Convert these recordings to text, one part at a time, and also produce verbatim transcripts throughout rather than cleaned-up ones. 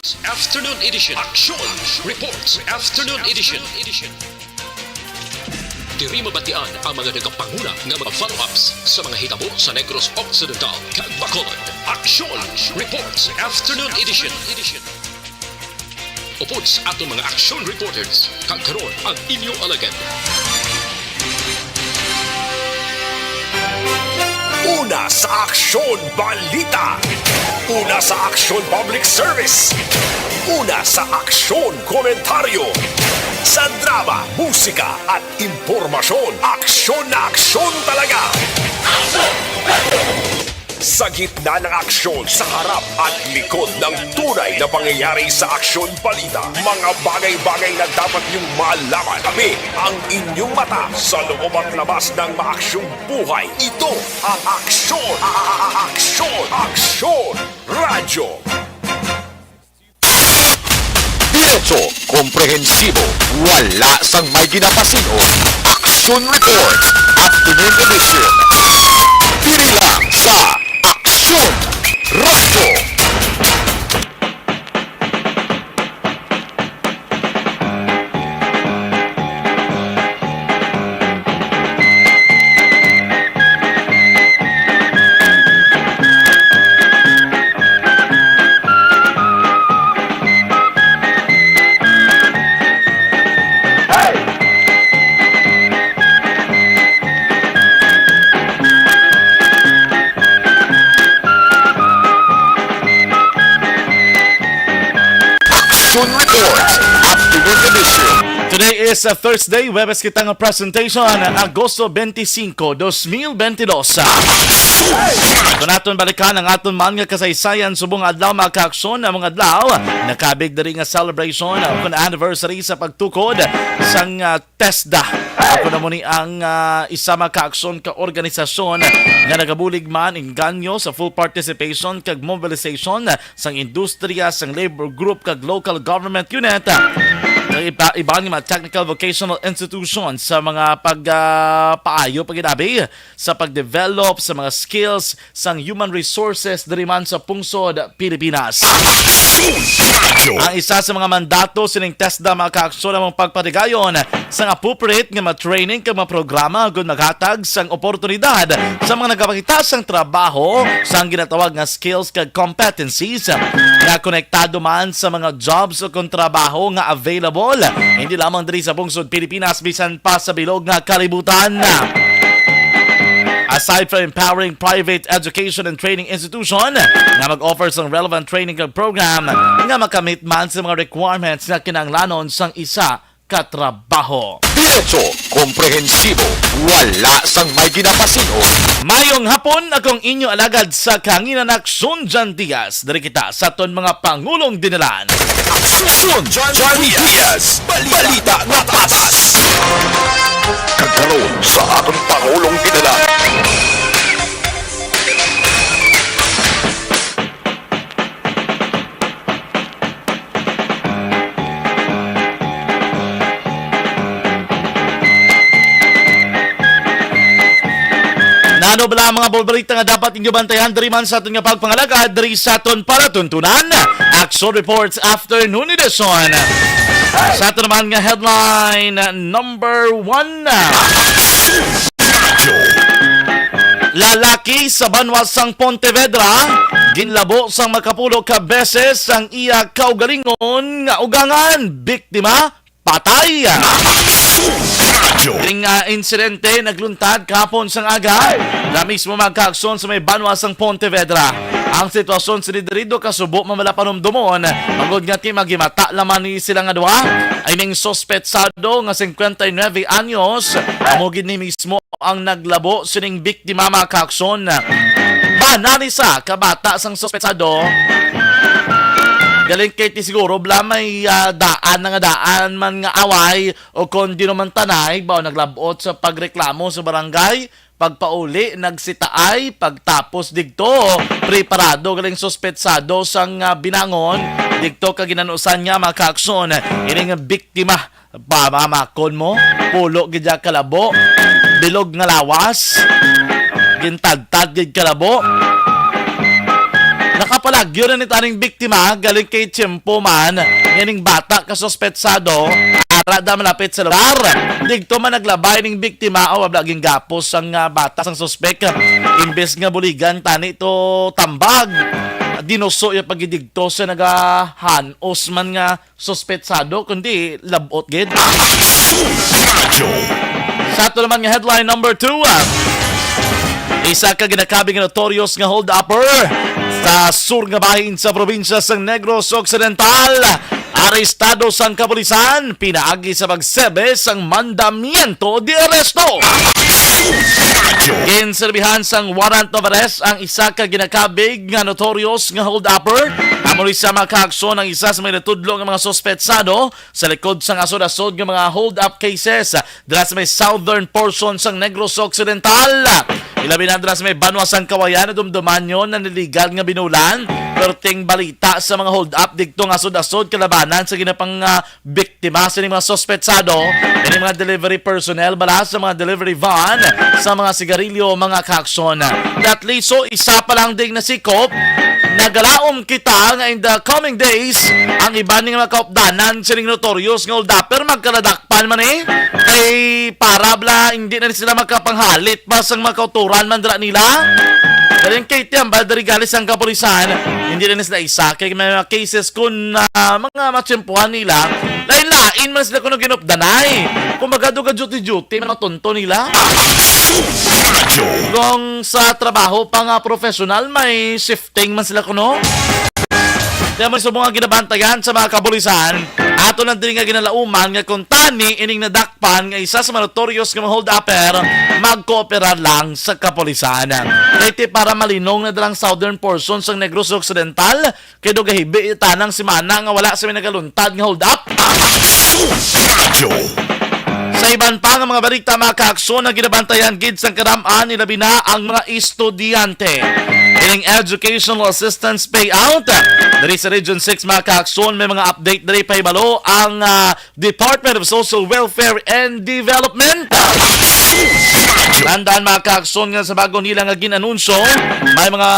Afternoon Edition. Action Reports Afternoon Edition. Diri mabatian ang mga nagapanguna nga mga follow-ups sa mga hitabo sa Negros Occidental kag Bacolod. Action Reports Afternoon Edition. Upod sa aton mga action reporters, kag karon ang inyo alagad. Una sa Aksyon Balita. Una sa Aksyon Public Service. Una sa Aksyon Komentaryo. Sa drama, musika at impormasyon, aksyon na aksyon talaga. Sa gitna ng aksyon, sa harap at likod ng tunay na pangyayari sa Aksyon Balita, mga bagay-bagay na dapat niyong malaman. Kami ang inyong mata sa loob at labas ng maaksyong buhay. Ito ang Aksyon, a- a- a- Aksyon, Aksyon Radyo. Diretso, komprehensibo, wala sang may ginapasin-o. Action Report, Afternoon Edition. Diri lang sa Action Radyo. Action Report, Afternoon Edition. Today is a Thursday, Huwebes kita nga presentation, Agosto twenty-five, twenty twenty-two. Kung aton balikan ang aton man nga kasaysayan subong adlaw, mga kaaksyon, among adlaw nakabig diri nga celebration o kun anniversary sa pagtukod sang, ah, TESDA. Ako na mo ni ang, ah, isa, mga kaaksyon, ka organisasyon nga nagabulig man inganyo sa full participation kag mobilization sang industriya, sang labor group kag local government unit, kag iba, iban nga mga technical vocational institutions sa mga pag, ah, paayo paginabi sa pag-develop sa mga skills sang human resources diri man sa pungsod Pilipinas. Ang isa sa mga mandato sining TESDA, mga kaaksyon, among pagpatigayon sang appropriate nga mga training kag mga programa agud maghatag sang oportunidad sa mga nagapakita sang trabaho sang ginatawag nga skills kag competencies nga konektado man sa mga jobs o kon trabaho nga available, hindi lamang diri sa pungsod Pilipinas, bisan pa sa bilog nga kalibutan. Aside from empowering private education and training institution nga mag-offer sang relevant training kag program nga makamit man sa mga requirements nga kinahanglanon sang isa ka trabaho. Diretso, komprehensibo, wala sang may ginapasin-o. Mayong hapon, akong inyo alagad sa kahanginan, Aksyon John Diaz. Diri kita sa aton mga pangulong dinalan. Aksyon John Diaz, balita nga patas. Kag karon sa aton pangulong dinalan. Nano bala ang mga balita nga dapat inyo bantayan diri man sa aton nga pagpangalagad diri sa aton palatuntunan? Action Reports Afternoon Edition. Sa aton naman nga headline number one. Lalaki sa banwa sang Pontevedra, ginlabo sang makapulo ka beses ang iya kaugalingon nga ugangan. Biktima, patay. Ning, ah, insidente nagluntad kahapon sang aga, na mismo, mga kaaksyon, sa may banwa sang Pontevedra. Ang sitwasyon sini diri, daw kasubo man bala panumdumon, bangod nga ti magimata lamang ni sila nga duha. Ining suspetsado nga singkwenta y nuebe anyos, amo gid ni mismo ang naglabo sining biktima, mga kaaksyon. Bana ni sa kabata sang suspetsado. Galing kay ti siguro bala may, ah, daan na nga daan man nga away o kon di naman tanay, ba, naglabot sa pagreklamo sa barangay, pagpauli, nagsitaay, pagtapos digto, preparado galing suspetsado sang, ah, binangon, digto ka ginanusan niya, mga kaaksyon, ining biktima. Pamamakon mo, pulo gid ya kalabo, bilog nga lawas, gintadtad gid kalabo. Naka palagyo na ni taning biktima, galing kay tiyempo man, nga ning bata ka suspetsado, ara da malapit sa lugar. Digto man naglabay ning biktima, o wala ginggapos ang, ah, bata sang suspek. Imbes nga buligan tani to tambag, dinuso iya pagidigto sa nagahanos man nga suspetsado, kundi labot gid. Sa ato naman nga headline number two, ah, isa ka ginakabig nga notorious nga hold-upper sa sur nga bahin sa probinsya sang Negros Occidental, arestado sang kapulisan pinaagi sa pagsebe sang mandamiento de arresto. Ginserbihan sang warrant of arrest ang isa ka ginakabig nga notorious nga hold-upper. Amo ni sa mga kaaksyon ang isa sa mga natudlo nga mga suspetsado sa likod sang asod-asod nga mga hold-up cases dira sa may southern portion sang Negros Occidental. Ilabi na dira sa may banwa sang Kawayan, nadumduman yon ang illegal nga binulan. Perting balita sa mga hold-up digto nga asod-asod kalabanan sa ginapang, ah, biktima sini mga suspetsado, ini mga delivery personnel bala sa mga delivery van sa mga sigarilyo, mga kaaksyon. At least, so, isa pa lang ding nasikop. Nagalaom kita nga in the coming days, ang iban nga mga kaupdanan sining notorious nga hold-upper magkaladakpan man, eh. Kay para bala, hindi na sila makapanghalit pa sang mga kauturan man dira nila. Galing kay tiyambal diri gali sang kapulisan, hindi na sila isa kay may mga cases kun, ah, mga matsimpuhan nila. Lain-lain man sila kuno ginupdanay. Kumbaga, do ka duty-duty man matunto nila. Kung sa trabaho pa nga professional, may shifting man sila kuno. Kaya mo sa mga ginabantayan sa mga kapulisan, ato lang din nga ginalauman nga kung tani ining nadakpan nga isa sa mga notorious nga mga hold-upper, magkoopera lang sa kapulisan. Kay ti para malinong na dalang southern portion sang Negros Occidental, kay do gahibi tanang semana nga wala sa may nagaluntad nga hold-up. Sa iban pa nga mga balita, mga kaaksyon, ang ginabantayan gid sang karam-an, ilabi na ang mga estudyante. Ining educational assistance payout diri sa Region six, mga kaaksyon, may mga update diri, pahibalo ang, ah, Department of Social Welfare and Development. Tandaan, mga kaaksyon, nga sa bago nila nga gin-anunsyo, may mga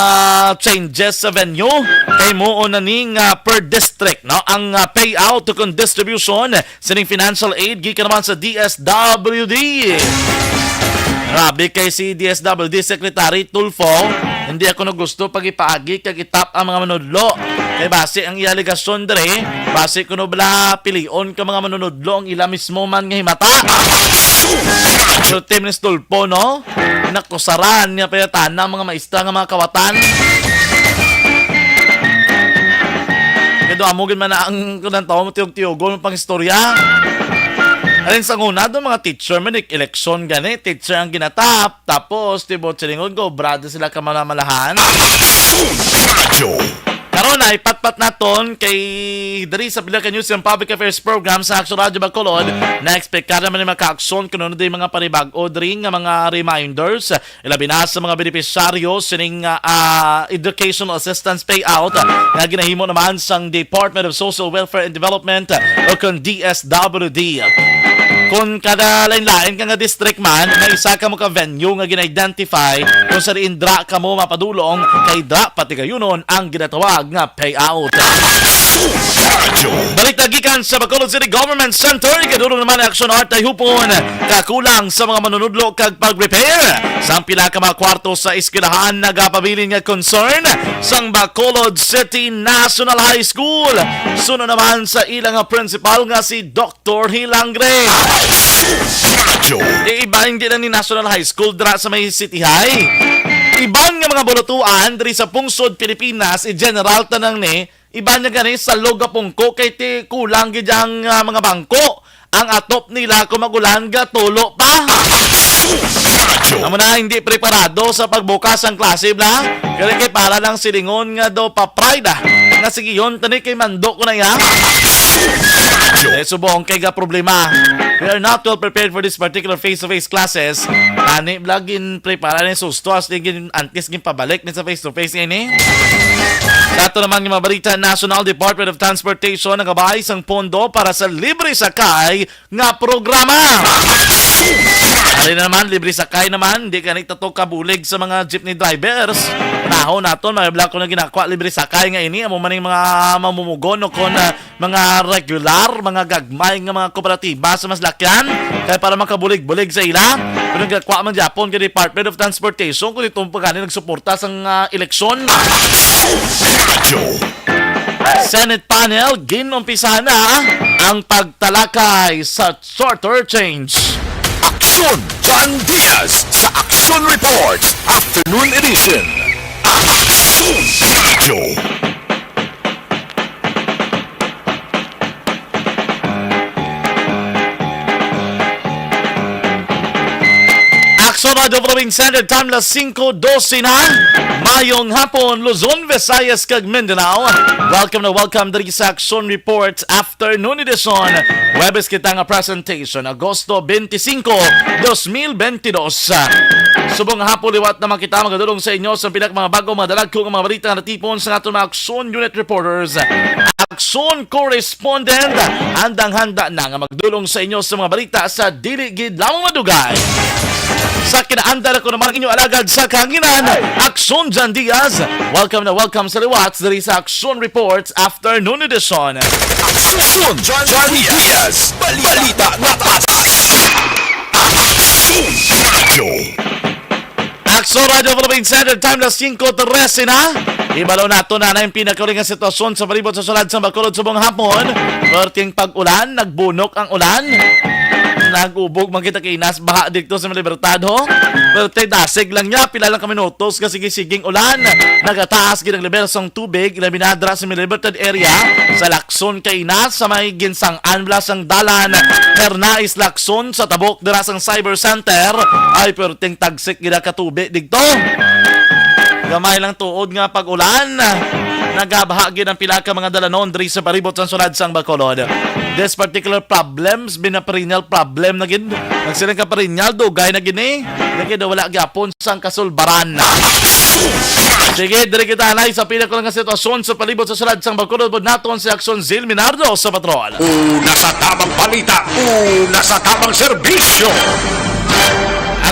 changes sa venue. Kay muo na ni nga per district, no, ang, ah, payout to kon distribution sining financial aid gikan naman sa D S W D. Grabe kay si D S W D Secretary Tulfo, hindi ako na gusto pag ipaagi kag itap ang mga manudlo. Kay basi ang iya alegasyon diri, basi kuno bala pilion ka mga manunudlo ang ila mismo man nga himata. Pero Team Tulfo, no? Nakusaran niya pa yata na mga maestra nga mga kawatan. Kaya amo gid man na ang kunang tao mo tiyog-tiyogon mo pang istorya. Alin sa una, doon mga teacher, may eleksyon gani, teacher ang ginatap, tapos, tibo, silingon ko, brado sila kamanamalahan. Karon na, ipatpat naton kay diri sa Pilipinas News and Public Affairs Program sa Action Radio Bacolod, na-explicar naman ni mga kaaksyon kung ano din mga panibag-o diri nga mga reminders, ilabi na sa mga benepisyaryo sining, ah, ah, educational assistance payout, ah, nga ginahimo naman sang Department of Social Welfare and Development, ah, o kon D S W D. Kung kada lain-lain ka nga district man, may isa ka mo ka venue nga gina-identify kung sa diin dra ka mo mapadulong, kay dra patigayunon ang ginatawag nga payout. Balita gikan sa Bacolod City Government Center, ikadulong naman ang Action Art ay hupon kakulang sa mga manunudlo kag pag-repair sang pila ka mga kwarto sa eskwelahan, nagapabilin nga concern sang Bacolod City National High School. Suno naman sa ilang principal nga si Doctor Hilangre. Iba hindi na ni National High School dira sa may City High. Iban nga mga bulutuan diri sa pungsod Pilipinas, i-general tanang ni, iban nga gani sa Logapungko kay ti kulang gid ang, ah, mga bangko. Ang atop nila kung magulan ga tulo pa. Amo na, hindi preparado sa pagbukas ang klase, bla. Kaya kay para lang silingon nga do pa pride, ah, nga sige yon tani kay mando ko na ya. Eh, subong kay ga problema. We are not well prepared for this particular face-to-face classes. Tani, bla, gin prepara ni susto as di gin antes gin pabalik ni sa face-to-face ini. Dato naman nga mga balita, National Department of Transportation nagabay sang pondo para sa libre sakay nga programa. Ari na naman, libre sakay naman, di ka nagtato kabulig sa mga jeepney drivers. Panahon naton, mga blako na ginakwa, libre sakay nga ini, amo maning mga mamumugon o kon, ah, mga regular, mga gagmay nga mga kooperatiba sa maslakyan. Kaya para makabulig-bulig sa ila, pero nagakwa man gyapon kay Department of Transportation kung itong pagkani nagsuporta sa, ah, eleksyon. Senate panel, ginumpisahan na ang pagtalakay sa charter change. Aksyon, John Diaz sa Aksyon Report, Afternoon Edition. Aksyon Radio. Aksyon Radio Provincial, time na singko dose na. Mayong hapon, Luzon, Visayas, kag Mindanao. Welcome na welcome diri sa Aksyon Report Afternoon Edition. Webes kita nga presentation, Agosto twenty-cinco, dos mil benti dos. Subong nga hapon liwat naman kita magadulong sa inyo sa pila ka mga bago, mga dalagko nga mga balita nga natipon sa aton mga Aksyon Unit Reporters. Aksyon Correspondent, handang-handa na nga magdulong sa inyo sa mga balita sa dili gid lamang madugay. Sa kinaandar, ako naman ang inyo alagad sa kahanginan, Aksyon John Diaz. Welcome na welcome sa liwat diri sa Aksyon Reports Afternoon Edition. Aksyon John Diaz, balita na tatas. Aksyon Radio. Aksyon Radio Philippine Standard Time, las singko trese na. Ibalo nato na na yung pinakauling nga sitwasyon sa palibot sa sulad sa Bacolod subong hapon. Perting pag-ulan, nagbunok ang ulan. Nag-ubog man kita kainas baha dito sa Libertad, ho. Pero tay dasig lang niya, pila lang ka minutos nga sige-siging ulan. Nagataas gid ang level sang tubig, labi na dira sa Libertad area, sa Lacson kainas, sa may ginsang-an bala sang dalan, Hernais Lacson, sa tabok dira sang Cyber Center, ay perting tagsik gid ang katubig dito. Gamay lang tuod nga pag-ulan. Nagabaha gid ang pila ka mga dalanon diri sa palibot sang sulad sang Bacolod. This particular problems, binaperennial problem na gid. Nagsiling ka perennial, dugay na gid ni. Lagi daw wala gyapon sang kasulbaran. Sige, diri kita anay sa pinakul nga sitwasyon sa palibot sa sulad sang Bacolod. Pod naton si Aksyon Zil Minardo sa Patrol. Una sa tamang balita, una sa tamang serbisyo.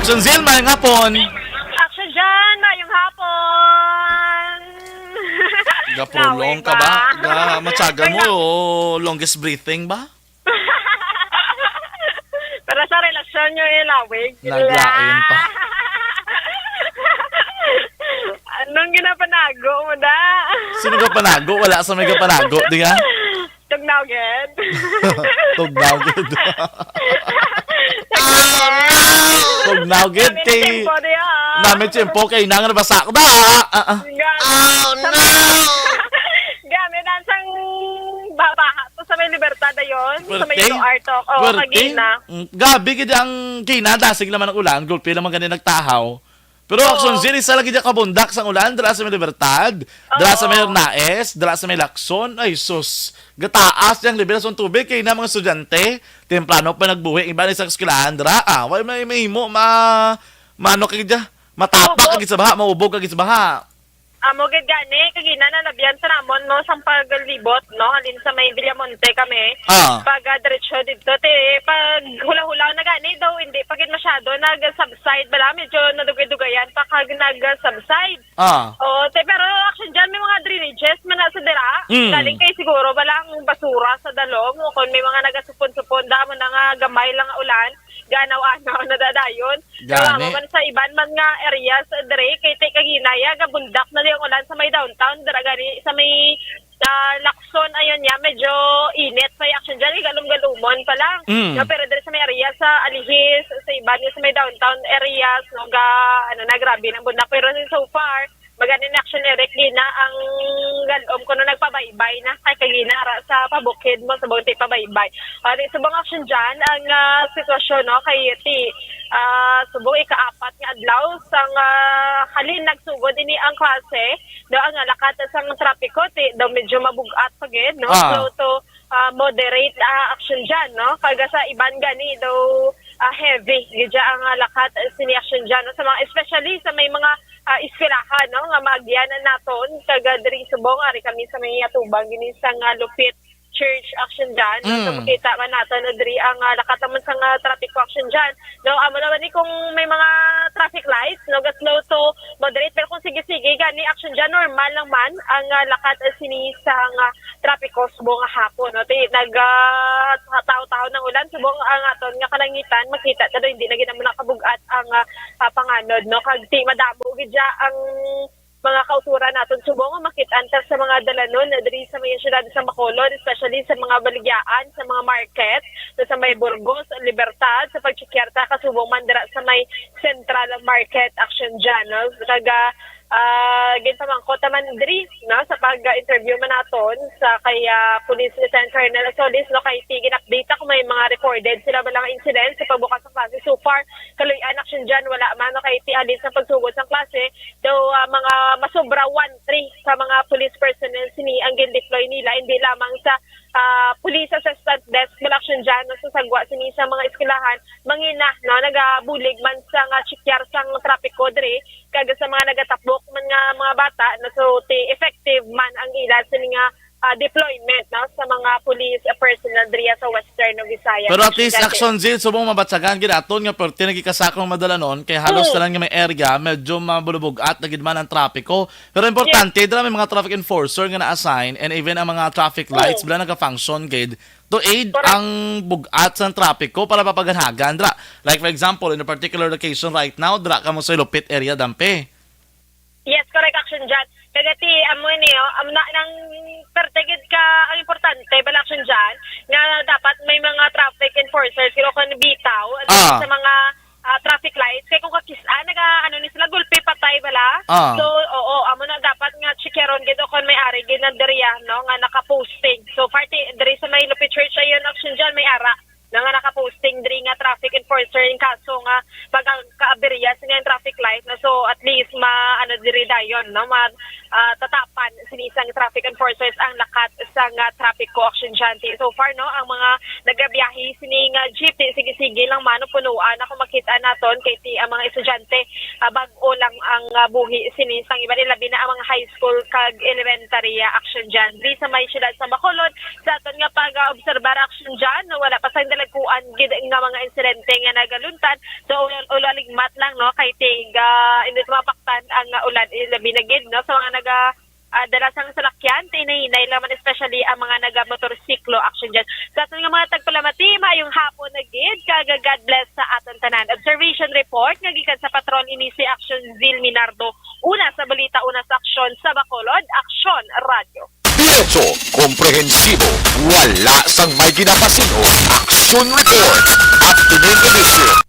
Aksyon Zil, mayang hapon. Action dyan, mayong hapon. Gaprolong ka ba? Nawig ba? Ga, matyagan mo o longest breathing ba? Para sa relasyon nyo, eh, lawig. Naglain pa. Anong ginapanago mo, da? Sino ka panago? Wala sa may kapanago, di nga? Tugnaw gid. Tugnaw gid. Tugnaw gid. Tugnaw gid. Kay tempo diya. Namit tempo kay nang nabasa ko ba? Ah, ah. Nga. Oh, no! Gamit ang sang babaha to sa may Libertad ayon, sa may Puwerte? Luar to. Oo, Puwerte? Kagina. Mm, gabi gid ang kina, dasig naman ang ulan, gulpi naman gani nagtahaw. Pero Oo. Aksyon Zil, isa lagi dyan kabundak sang ulan, dala sa may Libertad, dala sa may Oo. Naes, dala sa may Lacson. Ay, sus. Gataas yung level sa tubig kay na mga estudyante, temprano pa nagbuhi, iba na sa eskwelahan, dira. Ah, wala may, may himo, ma, mano kay dyan. Matapak Opo. Kag sa baha, maubog kag sa baha. Amo gid gani, kagina na labian sa namon, no, sang paglibot, no, halin sa may Villamonte kami. Ah. Pag, ah, diretso dito, te, pag hula-hula na gani daw, hindi pa gid masyado nag-subside bala, medyo nadugay-dugayan pa kag nag-subside. Ah. Oo, te, pero action dyan, may mga drainages man na sa dira. Mm. Galing kay siguro bala ang basura sa dalom, o kung may mga nagasupon-supon, damo na nga gamay lang nga ulan, ganaw-anaw na dadayon. Gani. Kaya man sa iban man nga areas, dre, kay te kaginaya, gabundak na di ang ulan sa may downtown, dira gani sa may, ah, Lacson, ayun niya, medyo init sa action dyan, galum-galumon pa lang. Mm. No, pero dre sa may area sa Alihis, sa iban nga sa may downtown areas, no, ga, ano na, grabe ng bundak. Pero so far, magani na action, Eric, di na ang galom ko no nagpabaybay na, kay kagina ra sa pabukid mo, sa Bounty pabaybay. Ah, di, subong action dyan, ang, ah, sitwasyon, no, kay ti, ah, subong ikaapat nga adlaw sang, ah, halin nagsugod ini ang klase, daw ang lakat sang trapiko, ti, daw medyo mabugat pa gid, no? Ah. Slow to, ah, moderate, ah, action dyan, no? Kag sa iban gani, daw, ah, heavy gid dyan ang, ah, lakat, ah, sini action dyan, no? Sa mga, especially sa may mga, ah, eskwelahan, no? Nga maagyan naton, kag, ah, diri subong, ari kami sa may atubang gini sa nga lupit Church, Action Jan, no? So, Mm. makita man nato na diri ang, ah, lakat naman sa nga traffic ko, Action Jan. No, amo naman ni kung may mga traffic lights, no, ga-slow to moderate, pero kung sige-sige gani, Action Jan, normal lang man ang, ah, lakat, ah, sini sa nga trapiko subong nga hapon, no? Ti nag, ah, taw-taw ng ulan subong ang aton nga kalangitan, makita ta daw hindi na gid naman nakabug-at ang, ah, ah, panganod, no? Kag ti madamo gid dya ang mga kauturan naton subong nga makit-an ta sa mga dalanon diri sa may siyudad sa Bacolod, especially sa mga baligyaan, sa mga market, sa, sa may Burgos, Libertad, sa pagtsikiyar ta kasubong man dira sa may Central Market, Action Jan, no? Kag, ah, ah, ginpamangkot naman diri, no, sa pag-interview man naton sa kay, ah, Police Lieutenant Colonel Solis, no, kay ti gin-update ta kung may mga recorded sila ba lang incident sa pagbukas sa klase. So far, kaluy-an, Action Jan, wala man, no, kay ti halin sa pagsugod sa klase, daw, ah, mga masobra one three ka mga police personnel sini ang gin-deploy nila, hindi lamang sa, ah, police assistant desk, wala, Action Jan, no, sa sagwa sini sa mga eskwelahan, mangina, no, nagabulig man sa nga chikyar sang trapiko diri, kag sa mga nagatapok man nga mga bata, no, so ti effective man ang ila sini nga, ah, deployment, no, sa mga police personnel diri sa Western Visayas. Pero at least, Dati. Action Zil, subong mabatsagan gid aton nga perti nagikasakong madalanon kay halos Mm. tanan nga may area medyo mabulubog-at na gid man ang trapiko. Pero importante, dira may mga traffic enforcer nga na-assign and even ang mga traffic lights, Mm. bala naga-function gid to aid Correct. ang bug-at sang trapiko para papaganhagan dira. Like for example, in a particular location right now, dira kamo sa Lupit area, Dampe. Yes, correct, Action Jan. Kagati, amo ni, oh, amo na nang perte gid ka, ang importante, bala, Action Jan, nga dapat may mga traffic enforcers, pero kung bitaw, Ah. sa mga, ah, traffic lights, kay kung kakis-, ah, naga, ano ni sila, gulpi patay, bala? Ah. So, oo, amo na dapat nga chikaron gid o kung may ari gid ng diriya, no, nga naka-posting. So, parte, diri sa may Lupit Church, ayun, Action Jan, may ara na nga naka-posting diri nga traffic enforcer in kaso nga pagkaaberya sa nga traffic light, no? So, at least, ma-, ano, diri dayon, no? Ma-, ah, tatapan sini sang traffic enforcers ang lakat sa nga traffic ko, Action Jan. So far, no, ang mga nagabiyahe sini nga jeep, di sige-sige lang man, no, punuan ako makita naton kay ti ang mga estudyante, ah, bag-o lang ang, ah, buhi sini sang iban, labi na ang mga high school kag elementary, ah, Action Jan. Di sa may siyudad sa Bacolod, sa aton nga pag-obserbar, Action Jan, no, wala pa sang dalagkuan gid nga mga insidente nga nagaluntan. So, ul-, ulaligmat lang, no, kay tig, ah, hindi mapaktan ang, ah, ulan, eh, labi na gid, no, sa mga naga, ah, dala sang salakyan, tinahinay lang man, especially ang mga naga-motorsiklo, Action Jan. Sa aton nga mga tagpalamati, maayong hapon na gid, kag God bless sa aton tanan. Observation report nga gikan sa patrol ini si Action Zil Minardo. Una sa balita, una sa aksyon sa Bacolod, Aksyon Radio. Diretso, komprehensibo, wala sang may ginapasin-o. Action Report, Afternoon Edition.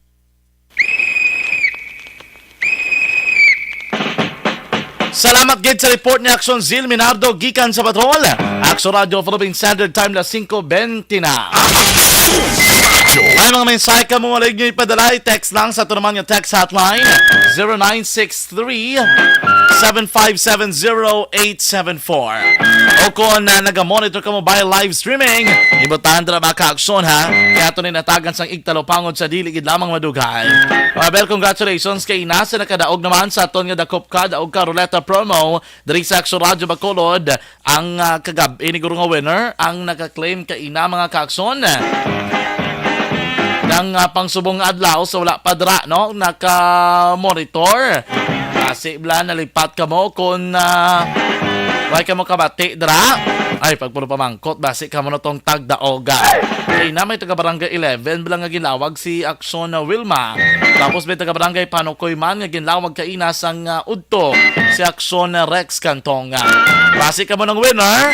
Salamat gid sa report ni Action Zil Minardo gikan sa Patrol. Action Radio Philippine Standard Time, las singko bente na. May mga mensahe ka mo, wala niyo ipadala, text lang sa aton naman nga text hotline, zero nine six three, seven five seven, zero eight seven four. O kung, ah, naga-monitor ka mo by live streaming, ibutahan dira ba ka aksyon, ha? Kaya ito ni natagan sang igtalupangod sa dili gid lamang madugay. Mabel, congratulations kay ina sa nakadaog naman sa aton nga dakop ka, daog ka ruleta promo diri sa Action Radio Bacolod. Ang, ah, kagab-i ni guro nga winner, ang naka-claim kay ina, mga kaakson. Nang, ah, pangsubong adlaw, sa wala pa dira, no, naka-monitor. Kasi bala nalipat kamo kung, ah, way kamo kabati dira. Ay, pagpuno pamangkot, basi kamo na tong tagdaoga. Kay na may taga Barangay eleven, bala nga ginlawag si Aksyon Wilma. Tapos may taga Barangay Panukoy man nga ginlawag kaina sang, ah, udto si Aksyon Rex Cantong. Basi kamo ng winner.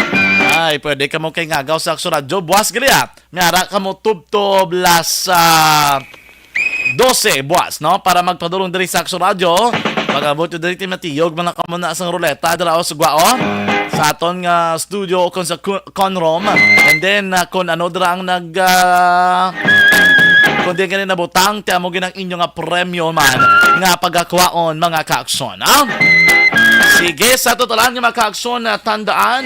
Ay, pwede kamo kay ngagaw sa Aksyon Radyo. Buwas gali, ah. May ara kamo tubtob las, ah, dose buwas, no? Para magpadulong diri sa Aksyon Radyo. Pag-abot nyo diri, timatiyog man lang kamo na sang ruleta, dira o sugwa, o. Sa aton nga studio o kung sa ku-, conrom. And then, ah, kung ano dira ang nag, ah, kung di gani nabutang, ti amo gid ang inyo nga premyo man nga pagakwaon, mga kaaksyon, ha? Sige, sa totalan nga mga kaaksyon, ah, tandaan,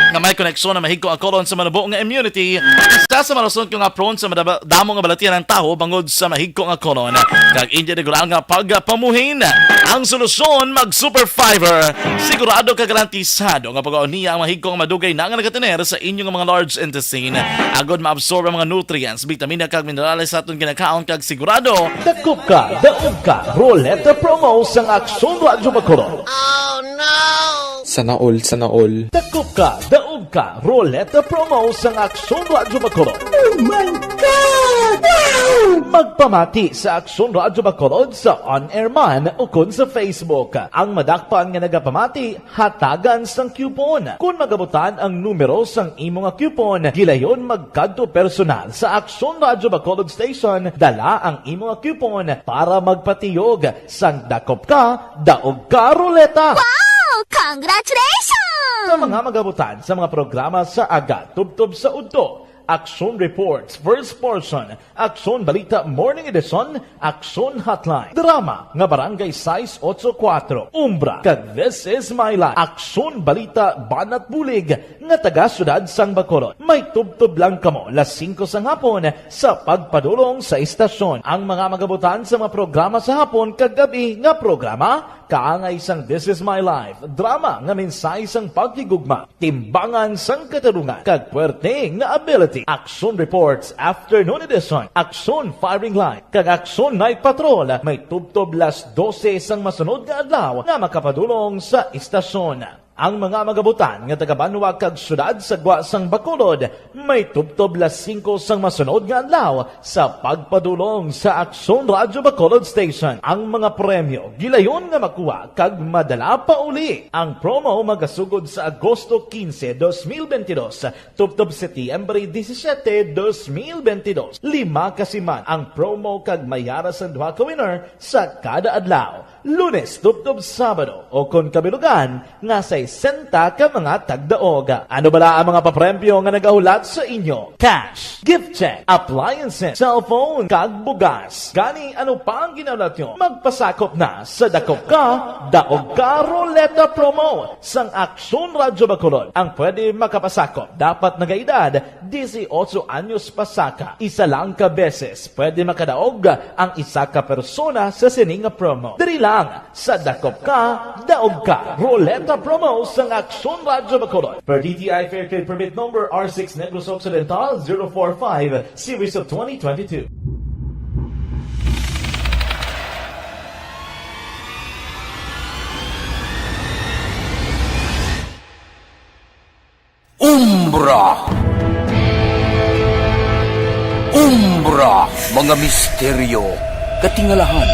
nga may koneksyon ang mahigko nga colon sa manubo nga immunity. Isa sa mga rason ko nga prone sa madaba-, damo nga balatian ang tawo bangod sa mahigko nga colon. Kag inyo regular nga pagpamuhin. Ang solusyon, mag Super Fiber. Sigurado ka garantisado nga pagkaon niya ang mahigko nga madugay na nga nagatener sa inyo nga mga large intestine. Agod maabsorb ang mga nutrients, bitamina kag minerales sa aton ginakaon kag sigurado. Dakop ka, daog ka, Roleta Promo sang Aksyon Radyo Bacolod. Sana all, sana all. Dakop ka, daog ka, Roleta Promo sang Aksyon Radyo Bacolod. Oh my God! Wow! Magpamati sa Aksyon Radyo Bacolod sa on-air man ukon sa Facebook. Ang madakpan nga nagapamati, hatagan sang coupon. Kon magabutan ang numero sang imo nga coupon, gilayon magkadto personal sa Aksyon Radyo Bacolod Station, dala ang imo nga coupon para magpatiyog sang Dakop Ka, Daog Ka Roleta. Wow! Congratulations! Sa mga magabutan sa mga programa sa aga, tubtob sa udto, Aksyon Reports, First Portion, Aksyon Balita Morning Edition, Aksyon Hotline, drama nga Barangay sais ocho kuatro, Umbra, kag This Is My Life, Aksyon Balita Banat Bulig nga taga Siyudad sang Bacolod. May tubtob lang kamo las singko sang hapon sa pagpadulong sa istasyon. Ang mga magabutan sa mga programa sa hapon kag gab-i nga programa, kaangay sang This Is My Life, drama nga mensahe sang paghigugma, timbangan sang katarungan, kag puwerte nga ability. Action Reports Afternoon Edition, Action Firing Line, kag Action Night Patrol may tubtob las dose sang masunod nga adlaw nga makapadulong sa istasyon. Ang mga magabutan nga taga-banwa kag siyudad sa gwa sang Bacolod may tubtob las singko sang masunod nga adlaw sa pagpadulong sa Aksyon Radyo Bacolod Station. Ang mga premyo gilayon nga makuha kag madala pa uli. Ang promo magasugod sa Agosto quince, dos mil veintidós, tubtob Setyembre disisiete, dos mil veintidós. Lima ka siman ang promo kag may ara sang duha ka winner sa kada adlaw. Lunes tubtob Sabado, o kon kabilugan nga sesenta ka mga tagdaog. Ano bala ang mga papremyo nga nagahulat sa inyo? Cash, gift check, appliances, cellphone, kag bugas. Gani, ano pa ang ginahulat nyo? Magpasakop na sa Dakop Ka, Daog Ka Roleta Promo sang Aksyon Radyo Bacolod. Ang pwede makapasakop dapat nagaedad disiotso anyos pa saka. Isa lang ka beses pwede makadaog ang isa ka persona sa sini nga promo. Diri lang sa Dakop Ka, Daog Ka Roleta Promo sang Aksyon Radyo Bacolod. Per D T I Fair Trade Permit Number R six Negros Occidental zero four five, Series of twenty twenty-two. Umbra. Umbra, mga misteryo, katingalahan,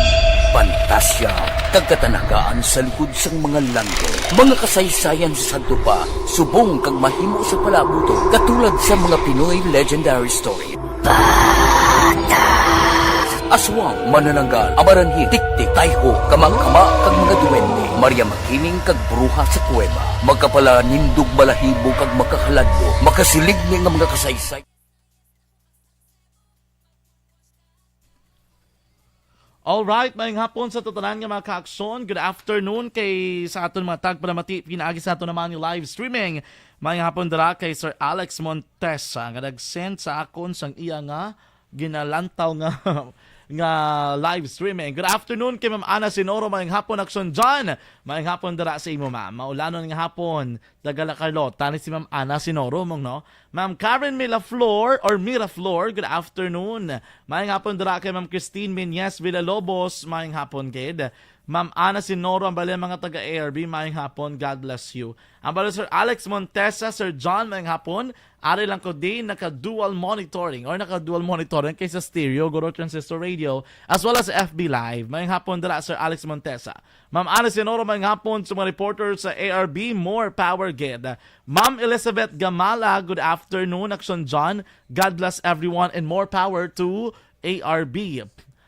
pantasya, kag katanagaan sa likod sang mga langit. Mga kasaysayan sa sadto pa, subong kag mahimo sa palaabuton, katulad sa mga Pinoy legendary story. Aswang, manananggal, amaranhit, tiktik, tayho, kamangkama, kag mga duwende. Maria Makiling kag bruha sa kuweba. Makapalanindog balahibo kag makahaladlo. Makasilig ni nga mga kasaysay. Alright, maayong hapon sa tanan nga mga kaaksyon. Good afternoon kay sa aton mga tagpalamati pinaagi sa aton naman nga live streaming. Maayong hapon dira kay Sir Alex Montesa nga nag-send sa akon sang iya nga ginalantaw nga nga live streaming. Good afternoon kay Ma'am Ana Sinoro. Maayong hapon, Aksyon John. Maayong hapon dira sa imo, ma'am. Maulanon nga hapon. Taga La Carlota ni si Ma'am Ana Sinoro, mong, no? Ma'am Karen Miraflor or Miraflor, good afternoon. Maayong hapon dira kay Ma'am Christine Menyes Villalobos, maayong hapon gid. Ma'am Ana Sinoro, ang bali mga taga A R B, maayong hapon, God bless you. Ang bali Sir Alex Montesa, Sir John, maayong hapon. Ari lang ko di naka-dual monitoring or naka-dual monitoring kay sa stereo, Guro Transistor Radio, as well as F B Live. Maayong hapon dira, Sir Alex Montesa. Ma'am Ana Sinoro, maayong hapon sa mga reporter sa A R B, more power gid. Ma'am Elizabeth Gamala, good afternoon, Action John. God bless everyone and more power to A R B.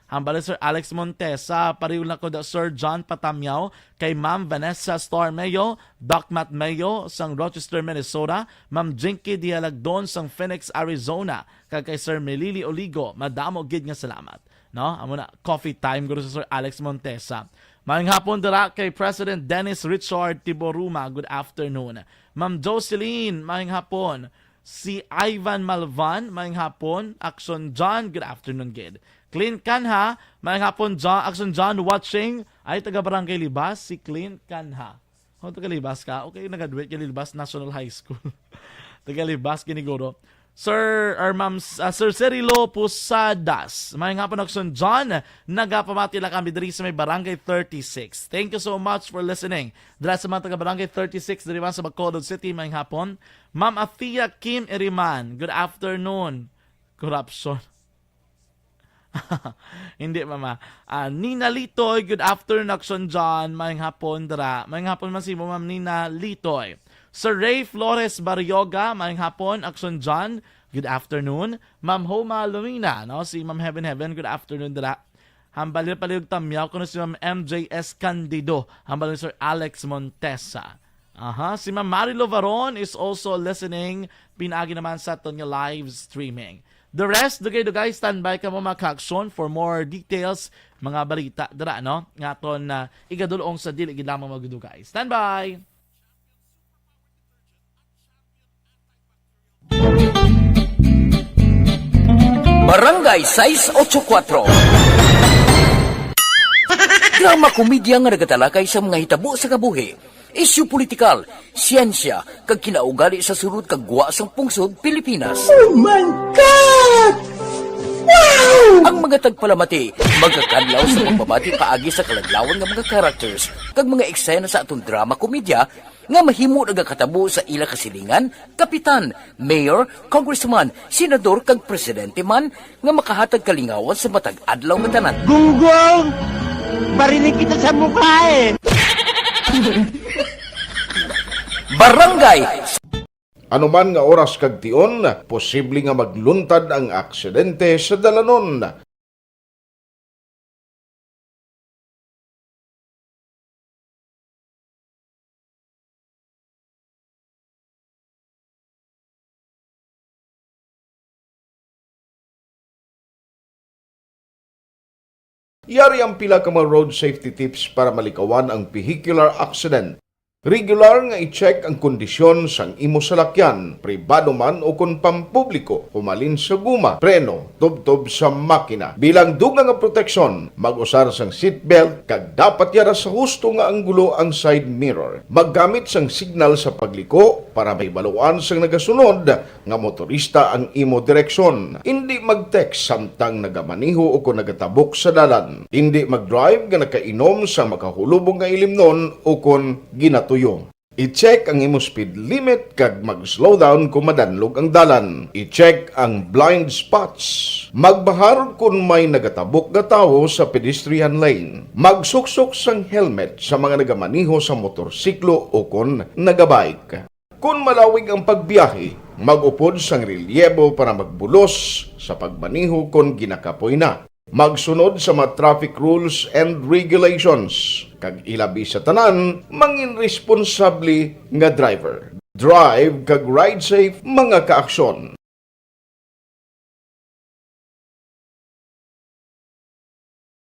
Hambal ni Sir Alex Montesa, pariw lang ko da Sir John Patamyaw, kay Ma'am Vanessa Stormeo, Doc Matt Mayo, sang Rochester, Minnesota, Ma'am Jinky Dialagdon, sang Phoenix, Arizona, kag kay Sir Melili Oligo, madamo gid nga salamat. No? Amo na, coffee time, guro sa Sir Alex Montesa. Maayong hapon dira kay President Dennis Richard Tiboruma. Good afternoon. Ma'am Jocelyn, maayong hapon. Si Ivan Malvan, maayong hapon. Action John, good afternoon, gid. Clint Canha, maayong hapon, John. Action John, watching. Ay, taga Barangay Libas, si Clint Canha. Oh, taga Libas ka? Okay, nag-graduate ka Libas National High School. Taga Libas, kiniguro. Sir, or Ma'am, ah, Sir Cirilo Posadas. Maayong hapon, Action John. Nagapamati lang kami diri sa may Barangay thirty-six. Thank you so much for listening. Dira sa mga taga Barangay thirty-six, diri man sa Bacolod City, maayong hapon. Ma'am Athea Kim Iriman, good afternoon. Corruption. Hindi, mama. Ah, Nina Litoy, good afternoon, Action John. Maayong hapon, dira. Maayong hapon man sa imo, Ma'am Nina Litoy. Sir Ray Flores Barrioga, maayong hapon, Action John. Good afternoon. Ma'am Homa Lumina, no? Si Ma'am Heaven Heaven, good afternoon, dira. Hambal nila paliog tamyaw kuno si Ma'am M J S Candido. Hambal ni Sir Alex Montesa. Aha, si Ma'am Marilo Varon is also listening. Pinaagi naman sa aton nga live streaming. The rest, dugay-dugay, standby kamo, mga ka-aksyon, for more details, mga balita dira, no? Nga aton, ah, igadulong sa dili gid lamang magdugay. Standby! Barangay sais ocho kuatro. Drama komedya nga nagatalakay sa mga hitabo sa kabuhi, isyu politikal, siyensya, kag kinaugali sa sulod kag gwa sang pungsod Pilipinas. Oh my God! Wow! Ang mga tagpalamati magakadlaw sa pagbabati paagi sa kaladlawan nga mga characters kag mga eksena sa aton drama komedya nga mahimo nagakatabo sa ila kasilingan, kapitan, mayor, congressman, senador, kag presidente man nga makahatag kalingawan sa matag adlaw nga tanan. Gunggong! Barinig kita sa mukha eh! Barangay Ano man nga oras kag tion, posible nga magluntad ang aksidente sa dalanon. Yari ang pila ka mga road safety tips para malikawan ang vehicular accident. Regular nga i-check ang kondisyon sang imo salakyan, pribado man o kon pampubliko, humalin sa guma, preno, tubtob sa makina. Bilang dugang nga proteksyon, mag-usar sang seatbelt kag dapat yara sa husto nga anggulo ang side mirror. Maggamit sang signal sa pagliko para mahibaluan sang nagasunod nga motorista ang imo direksyon. Indi mag-text samtang nagamaneho o kon nagatabok sa dalan. Indi mag-drive nga nakainom sa makahulubong nga ilimnon o kon ginatuyo. I-check ang imo speed limit kag mag-slow down kon madanlog ang dalan. I-check ang blind spots. Magbahar kon may nagatabok nga tawo sa pedestrian lane. Magsuksok sang helmet sa mga nagamaneho sa motorsiklo o kon nagabike. Kon malawig ang pagbiyahe, mag-upod sang relyebo para magbulos sa pagmaneho kon ginakapoy na. Magsunod sa mga traffic rules and regulations, kag ilabi sa tanan, mangin responsable nga driver. Drive kag ride safe, mga kaaksyon.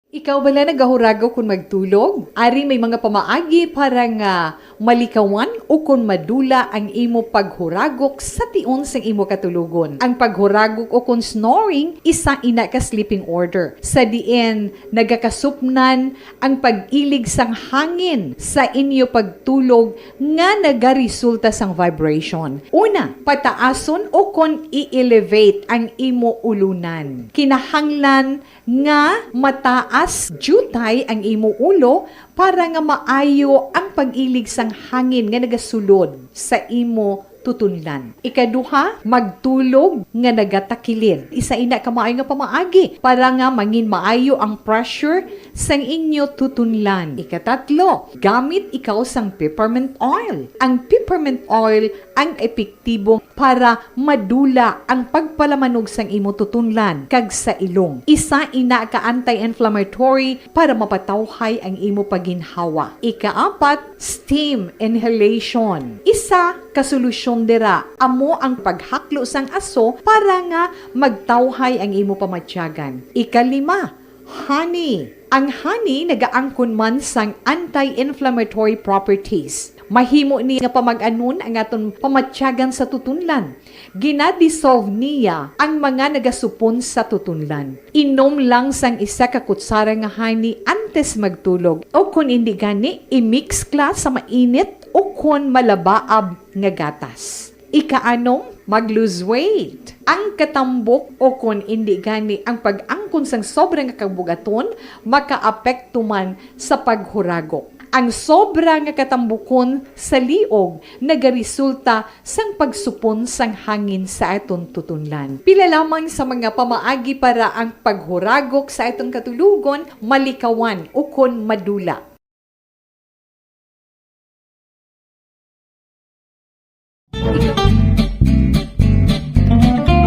Ikaw bala nagahuragok kon magtulog? Ari may mga pamaagi para nga malikawan o kon madula ang imo paghuragok sa tion sang imo katulogon. Ang paghuragok o kon snoring, isa ina ka sleeping order, sa diin nagakasupnan ang pag-ilig sang hangin sa inyo pagtulog nga nagaresulta sang vibration. Una, pataason o kon i-elevate ang imo ulunan. Kinahanglan nga mataas diutay ang imo ulo para nga maayo ang pag-ilig sang hangin nga nagasulod sa imo tutunlan. Ikaduha, magtulog nga nagatakilid. Isa ina ka maayo nga pamaagi para nga mangin maayo ang pressure sang inyo tutunlan. Ikatatlo, gamit ikaw sang peppermint oil. Ang peppermint oil ang epektibo para madula ang pagpalamanog sang imo tutunlan kag sa ilong. Isa ina ka anti-inflammatory para mapatawhay ang imo pagginhawa. Ikaapat, steam inhalation. Isa ka solusyon dira amo ang paghaklo sang aso para nga magtawhay ang imo pamatyagan. Ikalima, honey. Ang honey nagaangkon man sang anti-inflammatory properties. Mahimo ni nga pamag-anon ang aton pamatyagan sa tutunlan. Ginadissolve niya ang mga nagasupon sa tutunlan. Inom lang sang isa ka kutsara nga honey antes magtulog, o kon indi gani, i-mix kla sa mainit o kon malabaab nga gatas. Ikaanom, mag-lose weight. Ang katambok o kon indi gani ang pag-angkon sang sobra nga kabug-aton makaapekto man sa paghuragok. Ang sobra nga katambukon sa liog nagaresulta sang pagsupon sang hangin sa aton tutunlan. Pila lamang sa mga pamaagi para ang paghuragok sa aton katulogon malikawan ukon madula.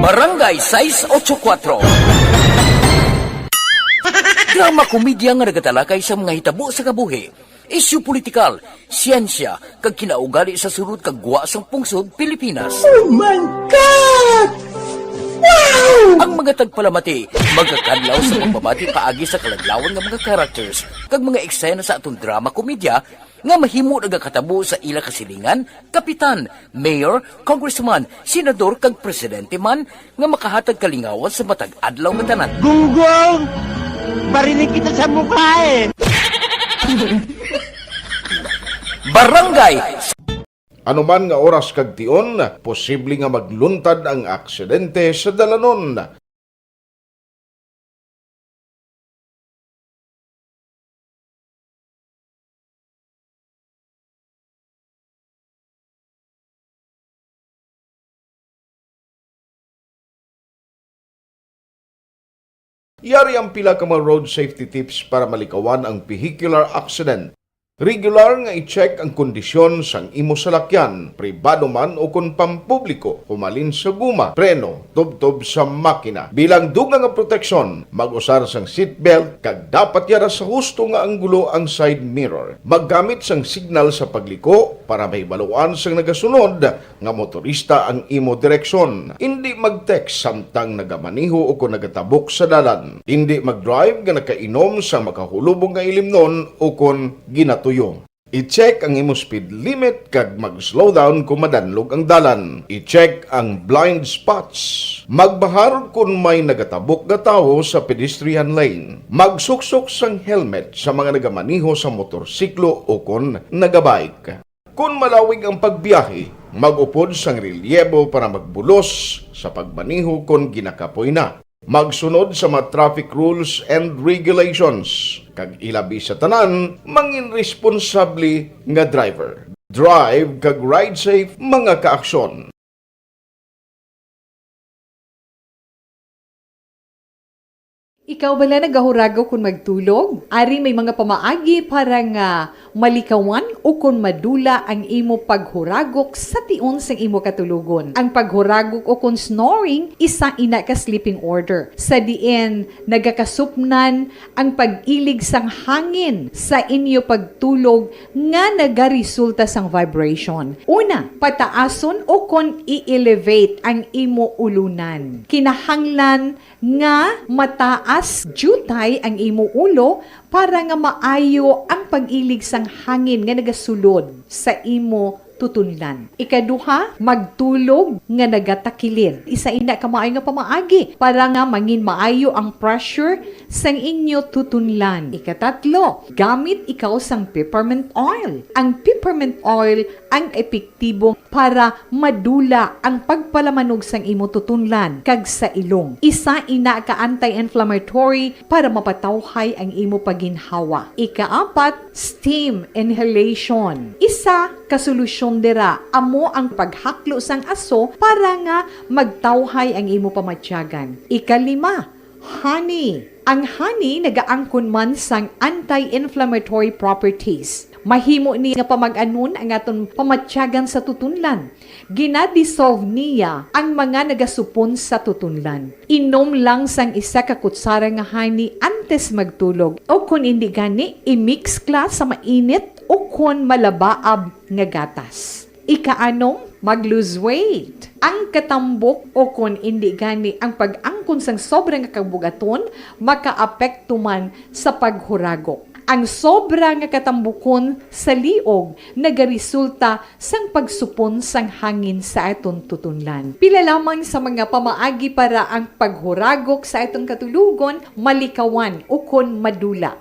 Barangay sais ocho kuatro. Drama komedya nga nagatalakay sa mga hitabo sa kabuhi, isyu politikal, siyensya, kag kinaugali sa sulod kag gwa sang pungsod Pilipinas. Oh my God! Wow! Ang mga tagpalamati magakadlaw sa pagbabati paagi sa kaladlawan nga mga characters kag mga eksena sa aton drama komedya nga mahimo nagakatabo sa ila kasilingan, kapitan, mayor, congressman, senador, kag presidente man nga makahatag kalingawan sa matag adlaw nga tanan. Gunggong! Barinig kita sa mukha eh! Barangay Ano man nga oras kag tion, posible nga magluntad ang aksidente sa dalanon. Yari ang pila ka mga road safety tips para malikawan ang vehicular accident. Regular nga i-check ang kondisyon sang imo salakyan, pribado man o kon pampubliko, humalin sa guma, preno, tubtob sa makina. Bilang dugang nga proteksyon, mag-usar sang seatbelt kag dapat yara sa husto nga anggulo ang side mirror. Maggamit sang signal sa pagliko para mahibaluan sang nagasunod nga motorista ang imo direksyon. Indi mag-text samtang nagamaneho o kon nagatabok sa dalan. Indi mag-drive nga nakainom sa makahulubong nga ilimnon o kon ginatuyo. I-check ang imo speed limit kag mag-slow down kon madanlog ang dalan. I-check ang blind spots. Magbahar kon may nagatabok nga tawo sa pedestrian lane. Magsuksok sang helmet sa mga nagamaneho sa motorsiklo o kon nagabike. Kon malawig ang pagbiyahe, mag-upod sang relyebo para magbulos sa pagmaneho kon ginakapoy na. Magsunod sa mga traffic rules and regulations, kag ilabi sa tanan, mangin responsable nga driver. Drive kag ride safe, mga kaaksyon. Ikaw bala nagahuragok kon magtulog? Ari may mga pamaagi para nga malikawan o kon madula ang imo paghuragok sa tion sang imo katulogon. Ang paghuragok o kon snoring, isa ina ka sleeping order, sa diin nagakasupnan ang pag-ilig sang hangin sa inyo pagtulog nga nagaresulta sang vibration. Una, pataason o kon i-elevate ang imo ulunan. Kinahanglan nga mataas diutay ang imo ulo para nga maayo ang pag-ilig sang hangin nga nagasulod sa imo tutunlan. Ikaduha, magtulog nga nagatakilid. Isa ina ka maayo nga pamaagi para nga mangin maayo ang pressure sang inyo tutunlan. Ikatatlo, gamit ikaw sang peppermint oil. Ang peppermint oil ang epektibo para madula ang pagpalamanog sang imo tutunlan kag sa ilong. Isa ina ka anti-inflammatory para mapatawhay ang imo paginhawa. Ikaapat, steam inhalation. Isa ka solusyon dira amo ang paghaklo sang aso para nga magtawhay ang imo pamatyagan. Ikalima, honey. Ang honey nagaangkon man sang anti-inflammatory properties. Mahimo ni nga pamag-anon ang aton pamatyagan sa tutunlan. Ginadissolve niya ang mga nagasupon sa tutunlan. Inom lang sang isa ka kutsara nga honey antes magtulog, o kon indi gani, i-mix kla sa mainit o kon malabaab nga gatas. Ikaanom, Mag-lose weight. Ang katambok o kon indi gani ang pag-angkon sang sobra nga kabugaton makaapekto man sa paghuragok. Ang sobra nga katambukon sa liog nagaresulta sang pagsupon sang hangin sa aton tutunlan. Pila lamang sa mga pamaagi para ang paghuragok sa aton katulogon malikawan ukon madula.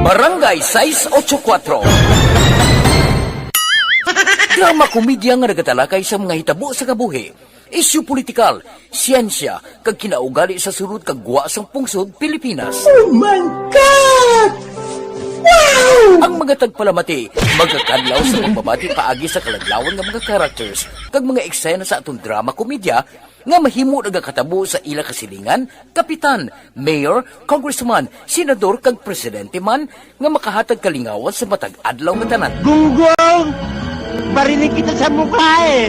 Barangay sais otso kuwatro. Drama komedya nga nagatalakay sa mga hitabo sa kabuhi, isyu politikal, siyensya, kag kinaugali sa sulod kag gwa sang pungsod Pilipinas. Oh my God! Wow! Ang mga tagpalamati magakadlaw sa pagbabati paagi sa kaladlawan nga mga characters kag mga eksena sa aton drama komedya nga mahimo nagakatabo sa ila kasilingan, kapitan, mayor, congressman, senador, kag presidente man nga makahatag kalingawan sa matag adlaw nga tanan. Gunggong! Barinig kita sa mukha eh!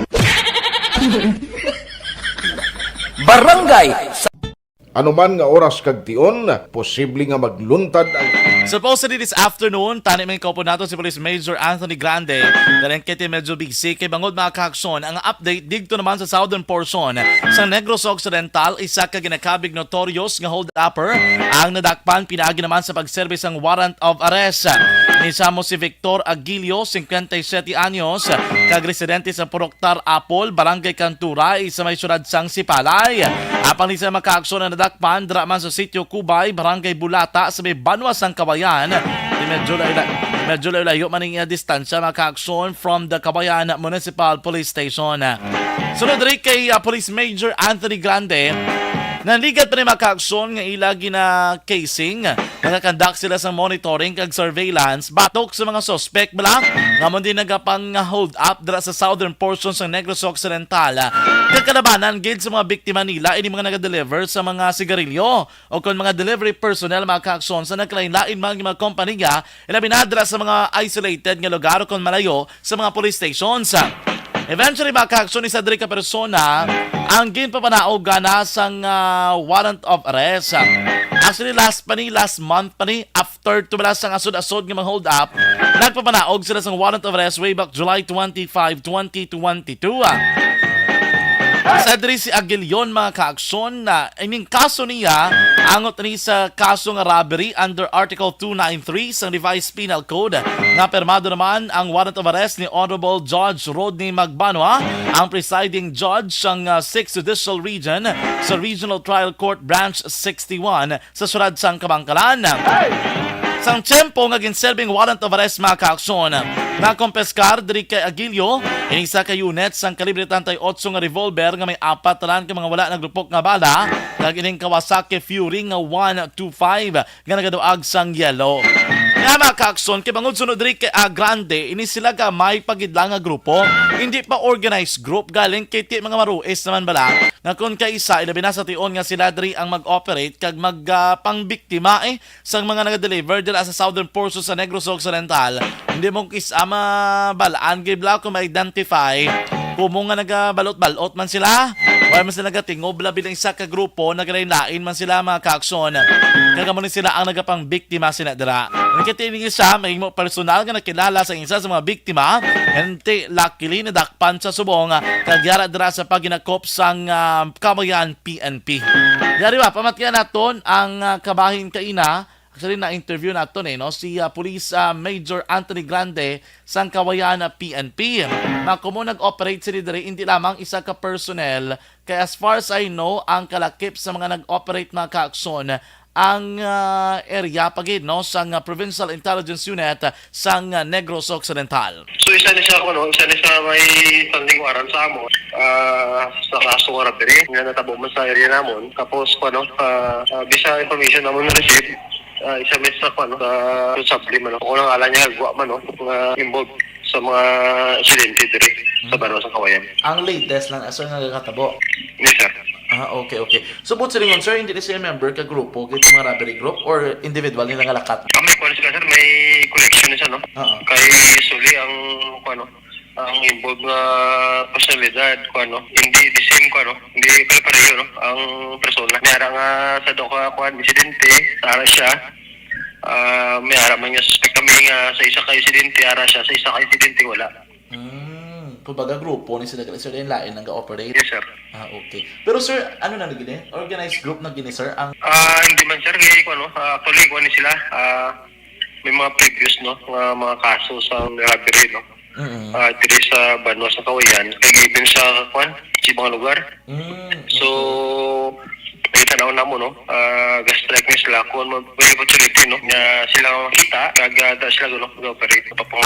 Barangay sa Ano man nga oras kag tion, posible nga magluntad ang Supposedly this afternoon, tani man kaupod nato si Police Major Anthony Grande. Galing kay medyo busy kay bangod mga kaakson ang update didto naman sa southern portion sa Negros Occidental, isa ka ginakabig notorious nga hold-upper ang nadakpan pinaagi naman sa pagserbi sang warrant of arrest. Ni Samo si Victor Aguilio, singkwenta y siyete anyos, kag residente sa Purok Tar Apol, Barangay Kanturay, sa may siyudad sang Sipalay. Apang ni sa mga kaakson na nadakpan dira man sa Sitio Kubay, Barangay Bulata, sa may banwa sang Kawayan. Di medyo layo, medyo layo-layo man ang iya distansya, mga kaakson, from the Kawayan Municipal Police Station. Sunod diri kay ah, Police Major Anthony Grande, nanligad pa ni mga kaakson nga ila gina casing. Nagakandak sila sa monitoring kag surveillance batok sa mga suspek bala nga man din nagapang hold up dira sa southern portion sa Negros Occidental. Nagkalabanan gid sa mga biktima nila ini mga nagadeliver sa mga sigarilyo o kon mga delivery personnel, mga kaakson, sa nagkalain-lain man nga mga kompanya, ilabi na dira sa mga isolated nga lugar o kon malayo sa mga police stations. Eventually, mga kaakson, isa diri ka persona ang ginpapanaog gana sang ah, warrant of arrest. Actually, last pa ni, last month pa ni, after to bala sang asod-asod nga mga hold up, nagpapanaog sila sang warrant of arrest way back July twenty-five, twenty twenty-two. Isa diri si Aguilion, mga kaakson, na ining kaso niya angot ni sa kaso nga robbery under Article two nine three sang Revised Penal Code nga pirmado naman ang warrant of arrest ni Honorable Judge Rodney Magbanwa, ang presiding judge sang ah, Sixth Judicial Region sa Regional Trial Court Branch sixty-one sa siyudad sang Kabankalan. Sang tiyempo nga ginserbing warrant of arrest, mga kaakson, nakompiskar diri kay Aguilio ini isa ka unit sang kalibre treinta y ocho nga revolver nga may apat tanan ka mga wala nagrupok nga bala kag ining Kawasaki Fury nga one two five nga nagaduag sang yelo. Nga, mga kaakson, kay bangod sunod diri kay ah, Grande, ini sila gamay pa gid lang nga grupo, hindi pa organized group, galing kay ti mga maruis naman bala nga kon kaisa ilabi na sa tion nga sila diri ang mag-operate kag mag ah, pangbiktima eh sang mga naga-deliver dira sa southern portion sa Negros Occidental. Hindi mo kis ama balaan gid bala kung ma-identify kung mo nga nagabalot-balot man sila. Wala man sila nagatingob labi lang isa ka grupo, nagalain-lain man sila, mga kaakson. Kag amo ni sila ang nagapangbiktima sina dira. Ang katining isa, mahimo personal nga nakilala sa isa sa mga biktima, hindi luckily nadakpan sa subong, kag yara dira sa paginakop sang ah, Kabayan P N P. Yari ba, pamatian naton ang ah, kabahin kaina. Actually, na-interview naton eh, no? Si ah, Police ah, Major Anthony Grande sang Kawayan ah, P N P. Na kumo nag-operate sila diri, hindi lamang isa ka personnel. Kay as far as I know, ang kalakip sa mga nag-operate, mga kaakson, ang ah, area pa gid, no, sang ah, Provincial Intelligence Unit sang ah, Negros Occidental. So isa ni sa, ano, isa ni sa may standing warrant sa amo, ah, sa kaso nga robbery nga natabo man sa area namon. Tapos, ano, ah, ah, bisa information namon na receive, ah, isa mi sa, ano, sa responsable man, kung ang ala niya gwa man, no, nga involved sa mga insidente diri sa Barrio sa Kawayan. Ang latest lang, sir, nga nakatabo? Yes, sir. Ah, okay, okay. So, but silingon, sir, hindi na siya member ka grupo, kay mga robbery group, or individual nila nga lakat? Ah, may kuwan sila, sir. May collection siya, no? Oo. Kay Suli ang, kuwan, no? Ang involved nga personalidad, kuwan, no? Hindi the same, kuwan, no? Hindi pare-pareho, no? Ang persona. May ara nga sa do ka, kuwan, insidente, ara siya. Ah, may ara man nga suspect kami nga sa isa ka insidente, ara siya, sa isa ka insidente, wala. Hmm, kumbaga grupo ni sila, sir, yung lain ang ga-operate? Yes, sir. Ah, okay. Pero, sir, ano na gini? Organized group na gini, sir? Ang Ah, hindi man, sir. Kaya, ano, ah, actually, kuha ni sila. Ah, may mga previous, no, nga mga kaso sa robbery, no? Mm. Ah, diri sa banwa sa Kawayan, kay given sa, kuwan, sa ibang lugar. Mm, So, okay. Nakita na namo, no? Ah, ga-strike ni sila kung may opportunity, no? Nga sila makita, kag, ah, da sila, no? Ga-operate, papang-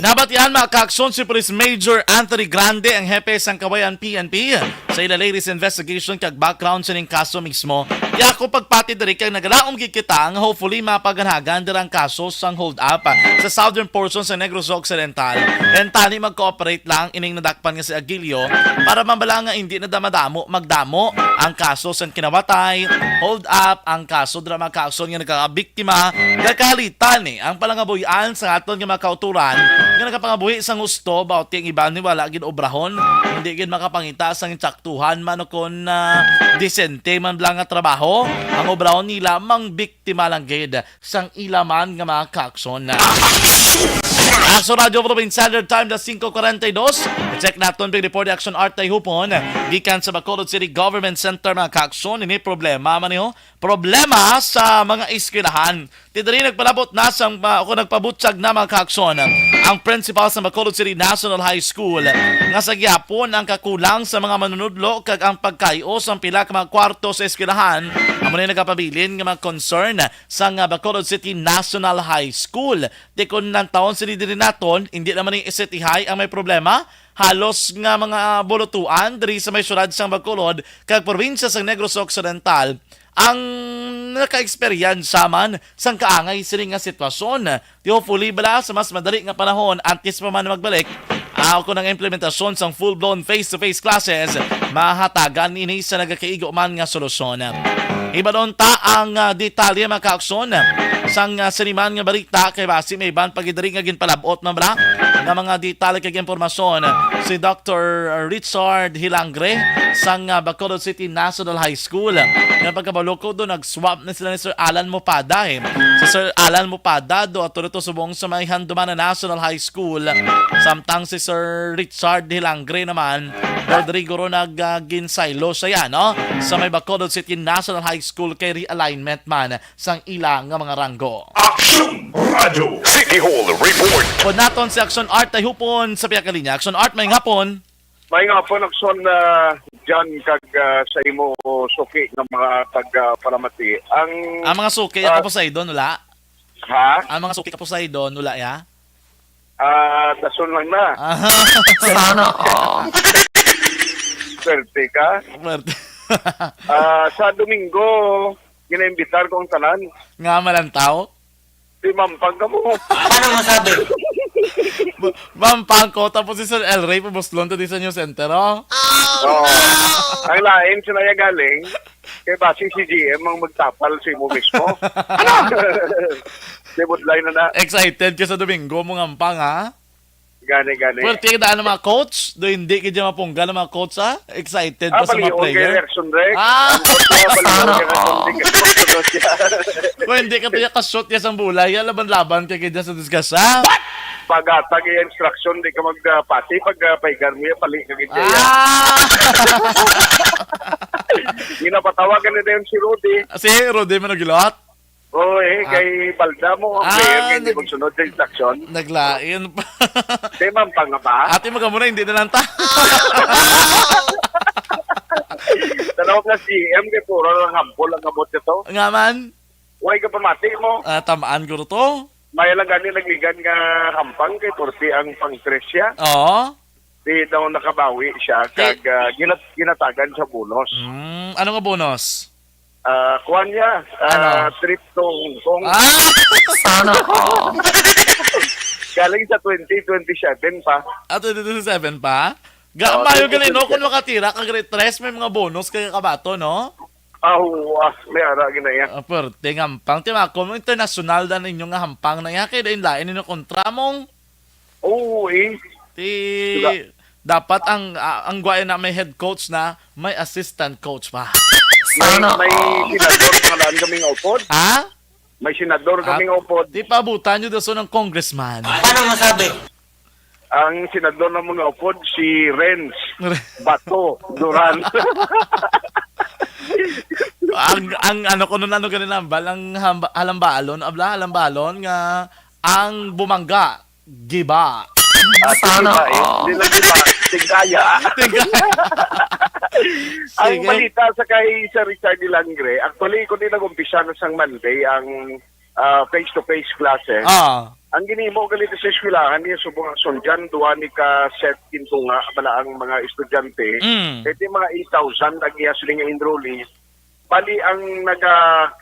Nabatian, mga kaakson, si Police Major Anthony Grande, ang hepe sang Kawayan P N P, sa ila latest investigation kag background sining kaso mismo. Kaya ako pagpati diri kay nagalaom gid kita nga hopefully mapaganhagan dira ang kaso sang hold up sa southern portion sa Negros Occidental. And tani mag-cooperate lang ining nadakpan nga si Aguilio para mabala nga hindi na damadamo magdamo ang kaso sang kinawatay, hold up, ang kaso dira mga kaakson nga nagkakabiktima, gakalitan ni ang palangabuhian sa aton nga mga kauturan nga nagapangabuhi sang husto, about ang iban ni wala gid obrahon, hindi gid makapangita sang insaktuhan man o kon, ah, disente man lang nga trabaho, ang obrahon nila mangbiktima lang gid sang ila man nga mga kaakson. Action Radio Provincial Standard Time, alas singko kuwarenta y dos. Check naton big report ni Action Art Tayhupon gikan sa Bacolod City Government Center, mga kaakson. Ini problema man niyo. Problema sa mga eskwelahan. Ti diri nagpalabot na sang, uh, ako nagpabutyag na, mga kaakson, ang principal sa Bacolod City National High School nga sa gihapon ang kakulang sa mga manunudlo kag ang pagkayo sang pila ka mga kwarto sa eskwelahan amo na nagapabilin nga mga concern sang, uh, Bacolod City National High School. Ti kon nantawon sini diri naton, hindi naman ni City High ang may problema. Halos nga mga bulutuan diri sa may syudad sang Bacolod kag probinsya sang Negros Occidental ang nakaeksperyensya man sang kaangay sini nga sitwasyon. Ti hopefully bala sa mas madali nga panahon, antes pa man magbalik, ah, ako ng implementasyon sang full-blown face-to-face classes, mahatagan ini sa nagakaigo man nga solusyon. Ibalon ta ang, ah, detalye, mga kaakson, sang, ah, siniman nga balita kay basi may iban pa gid diri nga ginpalabot man bala nga mga detalye kag impormasyon si Doctor Richard Hilangre sang, ah, Bacolod City National High School. Nga pagkabalo ko do, nag-swap na sila ni Sir Alan Mopada, eh. Si Sir Alan Mopada do ato dito subong sa may Handumanan National High School, samtang si Sir Richard Hilangre naman, Rodrigo ro nag, ah, ginsaylo siya, no? Sa may Bacolod City National High School kay realignment man sang ila nga mga ranggo. Action Radio City Hall Report. Pod naton si Action Art Tayhupon sa pihak linya. Action Art, may ngapon. May ngapon, Action, ah, John, kag, ah, sa imo suki nga mga tag, ah, palamati. Ang, Ang mga suki, ah, ka Poseidon, wala? Ha? Ang mga suki ka Poseidon, wala, ya? Ah, dason lang na. Aha. Sana all. Swerte ka. Swerte. Ah, sa Domingo, ginaimbitar ko ang tanan. Nga malantaw? Di mampang ka mo. Paano masabi? Ma-, mampang ko, tapos si Sir El Rey, pabuslon to di sa New Center, oh. Oh. Ang lain, sa naya galing, kay basi si G M ang magtapal sa imo mismo. Ano? Di budlay na na. Excited ka sa Domingo mo nga ampang, ha? Gani, gani. Pwerte ka daan ng mga coach? Do hindi ka dyan mapunggal ng mga coach, ha? Excited Ah, pa sa mga balion kay player? Reaction, Rex. Ah! Ang coach niya, balion kay Reaction, di ka coach, coach niya. Kung hindi ka tiyak ka-shoot ka sa bulay, yan, laban-laban ka kaya sa discuss, ha? Paghatag iya instruction, di ka magpati. Pag, ah, paigan mo yan, pali ka gid kaya. Ah! Ginapatawagan na dayon si Rudy. Si Rudy Manugilot? Oo, eh, Ah. kay Balda mo ang Ah, player nga hindi nag-, magsunod sa instruction. Naglain pa. Di man pa nga ba? Ate, magamo na, hindi na lang ta. Tanawag na C M, kay puro lang hampol ang abot nito. Nga man? Way ka pamati mo. Ah, tamaan ko to. May lang gani nagligan nga hampang kay purti ang pang-tres siya. Oo. Di daw nakabawi siya, Di- kag, ah, ginat-, ginatagan sa bonus. Mm, ano nga bonus? Ah, kuwan niya, ah, Ano? trip to Hong Kong. Ah! Sana all. Galing sa twenty twenty-seven pa. Ah, twenty twenty-seven pa? Ga-, Oo, mayo gali, no? twenty twenty-seven. Kung makatira ka grade tres, may mga bonus kaya kabato, no? Ah, oo, ah, may ara gina iya. Ah, pwerte nga hampang. Ti, ma, kung international na ninyo nga hampang na iya, kaya lain-lain ninyo kontra mong Oo, eh. Ti, Diba? dapat ang, ah, ang guwayo na may head coach na, may assistant coach pa. May, Sana may all. Senador, pangalan kami nga upod. Ha? May senador Ah, kami nga upod. Di paabutan nyo daw sa ng congressman. Paano masabi? Ang senador na mga upod, si Renz Bato Duran. Ang, ang ano ko nun, ano ganun, hambal, ang hamba-, halambalon, abla, halambalon nga ang bumangga, giba. Ah, Sana sige ba, eh? all. Hindi lang giba, tigaya. Tigaya. Ang Sige. balita sa kay Sir Richard Dilangre, actually, kundi nag-umpisa na sang Monday ang, ah, face-to-face classes. Ah. Ang ginimo ganito sa eskwelahan niya subong ang sundyan, duha ni ka set kintunga bala ang mga estudyante. Mm. Kaya mga eight thousand ang iya siling enrollees. Bali ang naga,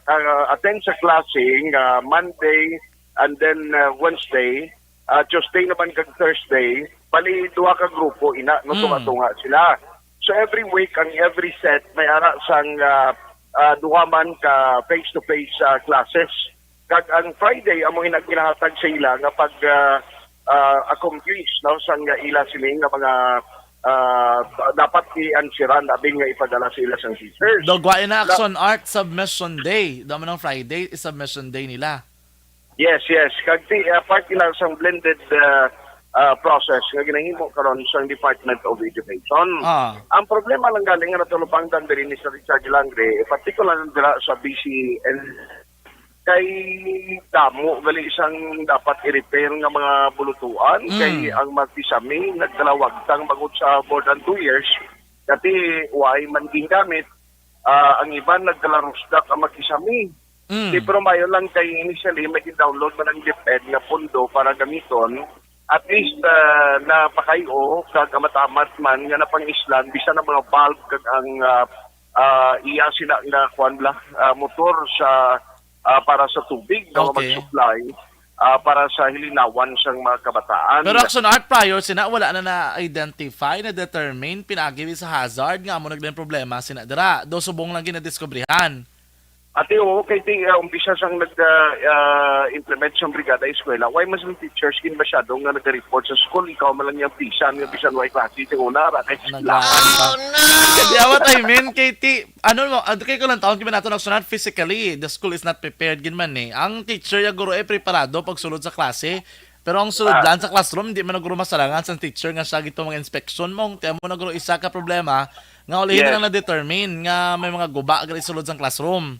ah, attend sa klase nga Monday and then, ah, Wednesday, ah, Tuesday naman kag Thursday, bali duha ka grupo ina, no, Mm. tunga-tunga sila. So every week, ang every set may ara sang, ah, ah, duha man ka face-to-face, ah, classes. Kag ang Friday amo ina ginahatag sa ila nga pag, ah, ah, accomplish, no, sang ila siling nga mga, ah, dapat i-answeran abin nga ipadala sa ila sang teachers. Dugwa ina Na- action art submission day. Damo ng Friday, is submission day nila. Yes, yes. Kag ti, ah, part ina sang blended, ah, ah, process nga ginahimo karon sang Department of Education. Ah. Ang problema lang galing nga natulupangdan diri ni Sir Richard Langre, particular dira sa B C N, kay damo gali sang dapat i-repair nga mga bulutuan, Mm. kay ang mga kisame nagdalawagtang bangod sa more than two years, kati why man gingamit, ah, ang iban nagdalarusdak ang mga kisame. Mm. Di, pero mayo lang kay initially may download man ang DepEd nga pondo para gamiton. At least, ah, napakayo kag amat-amat man nga napang-islan bisan ang mga valve kag ang, ah, ah, iya sila nga kuan bala, ah, motor sa, ah, para sa tubig nga Okay. mag-supply, ah, para sa hilinawan sang mga kabataan. Pero action art prior sina, wala na na-identify, na-determine, pinagi sa hazard nga amo nagdang problema sina dira. Do subong lang ginadiskubrihan. Ati, oo, kay ti, ah, umpisa sang nag, ah, ah, implement sang Brigada Eskwela, why mas ang teachers gin masyado nga nag-report sa school? Ikaw man lang yung bisan, nga bisan why klase, ito una, ra, kay Naglaon pa. Kasi what I mean, kay ti, ano mo, ano kay ko lang taon, kami nato nagsunod physically, the school is not prepared, gin man eh. Ang teacher, yung guro, eh, preparado pag sulod sa klase. Pero ang sulod Ah. lang sa classroom, hindi man naguro masarangan sa teacher nga siya gito mga inspection mo. Kaya mo naguro isa ka problema, nga ulihin Yes. na lang na-determine nga may mga guba gali sulod sa classroom.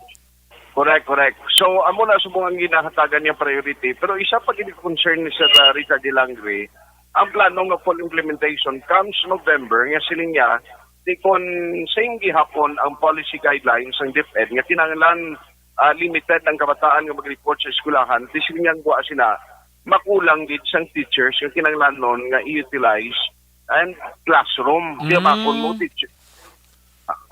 Correct, correct. So, amo na subong ang ginahatagan niya priority. Pero isa pa gid concern ni Sir, uh, Richard Dilangre, ang plano nga full implementation comes November, nga siling niya, di kon same gihapon ang policy guidelines sang DepEd nga kinahanglan, ah, limited ang kabataan nga mag-report sa eskwelahan, di siling niya ang buwa sila, makulang gid sang teachers nga kinahanglanon nga i-utilize and classroom. Di ba, Mm. kung mo teacher,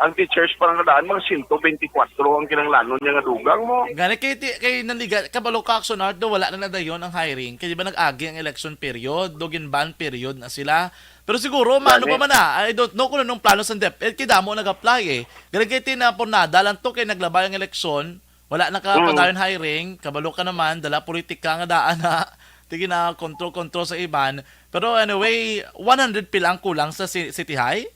ang teachers parang kadaan, mga siyento beintikwatro ang kinahanglanon niya nga dugang mo. Gani kay ti-, kay nanliga, kabalo ka, Action Art, do, wala na nadayon ang hiring. Kay di ba nag-agi ang election period, do gin-ban period na sila. Pero siguro, mano Gani. pa man na, I don't know kung anong plano sa DepEd, kay damo nag-apply eh. Gani kay ti na pornada lang to, kay naglabay ang eleksyon, wala na ka Mm. padayon hiring, kabalo ka naman, dala politika nga daan na, tigi na control-control sa iban. Pero anyway, one hundred pila ang kulang sa si-, City High?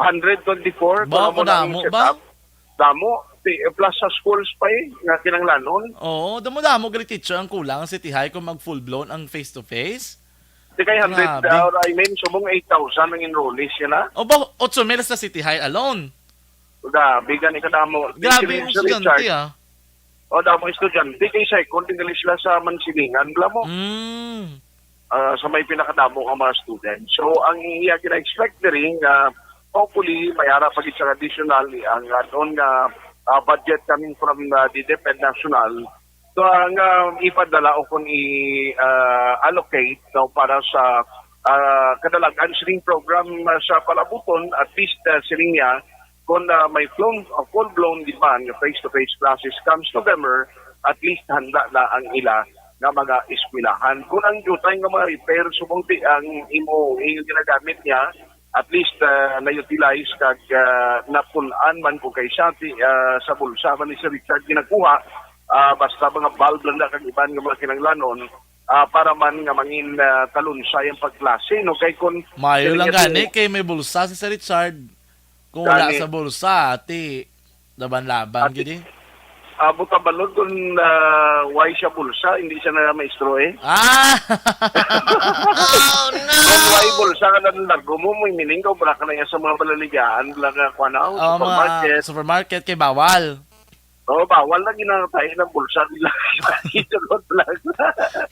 Hundred twenty-four, Ba, kung amo na ang kadamo ba? setup. Damo, ti-, plus sa schools pa eh, nga kinanglanon. Oo, damo-damo gali teacher ang kulang sa City High kung mag full-blown ang face-to-face. Di kay hundred, Grabe. uh, I mean, subong eight thousand ang enrollees yun, ha? O ba, otso mil sa City High alone? Grabe, gani kadamo. Grabe Teacher yung Richard. estudyante, ah. O, damo estudyante, kay second, tingali sila sa Mansilingan, bala mo. Mm. Ah, sa may pinakadamo nga mga students. So, ang iya gina-expect diri nga, hopefully, may ara pa gid sa additional, ang aton nga, ah, budget coming from, ah, the DepEd National. So, ang, ah, ipadala o kung i, ah, allocate, no, para sa, ah, kadalag-an sining program, ah, sa palabuton, at least, ah, siling niya, kung, ah, may full, ah, full-blown demand nga face-to-face classes comes November, at least handa na ang ila nga mga eskwelahan. Kung ang jutay nga mga repair, subong ti ang imo, imo ginagamit niya, at least, ah, na-utilize kag, ah, napul-an man kung kay siya ti, ah, sa bulsa man ni Sir Richard ginakuha, ah, basta mga valve lang na kag iban nga mga kinanglanon, ah, para man nga mangin, ah, talunsay ang pagklase, no? Kay kun Mayo lang gani, kay may bulsa si Sir Richard. Kung wala Gani. sa bulsa, ti, laban-laban, Ati, gini. Amo ta balod kung, ah, why siya bulsa, hindi siya na maestro eh. Ah! Oh, no! Kung why bulsa ka na largo mo, may meaning ka, wala ka na yan sa mga balaligaan, wala ka, kuwan, ah, Oh, mga supermarket. Supermarket kay bawal. Oh, bawal na ginatay ng bulsa nila. Ito lang.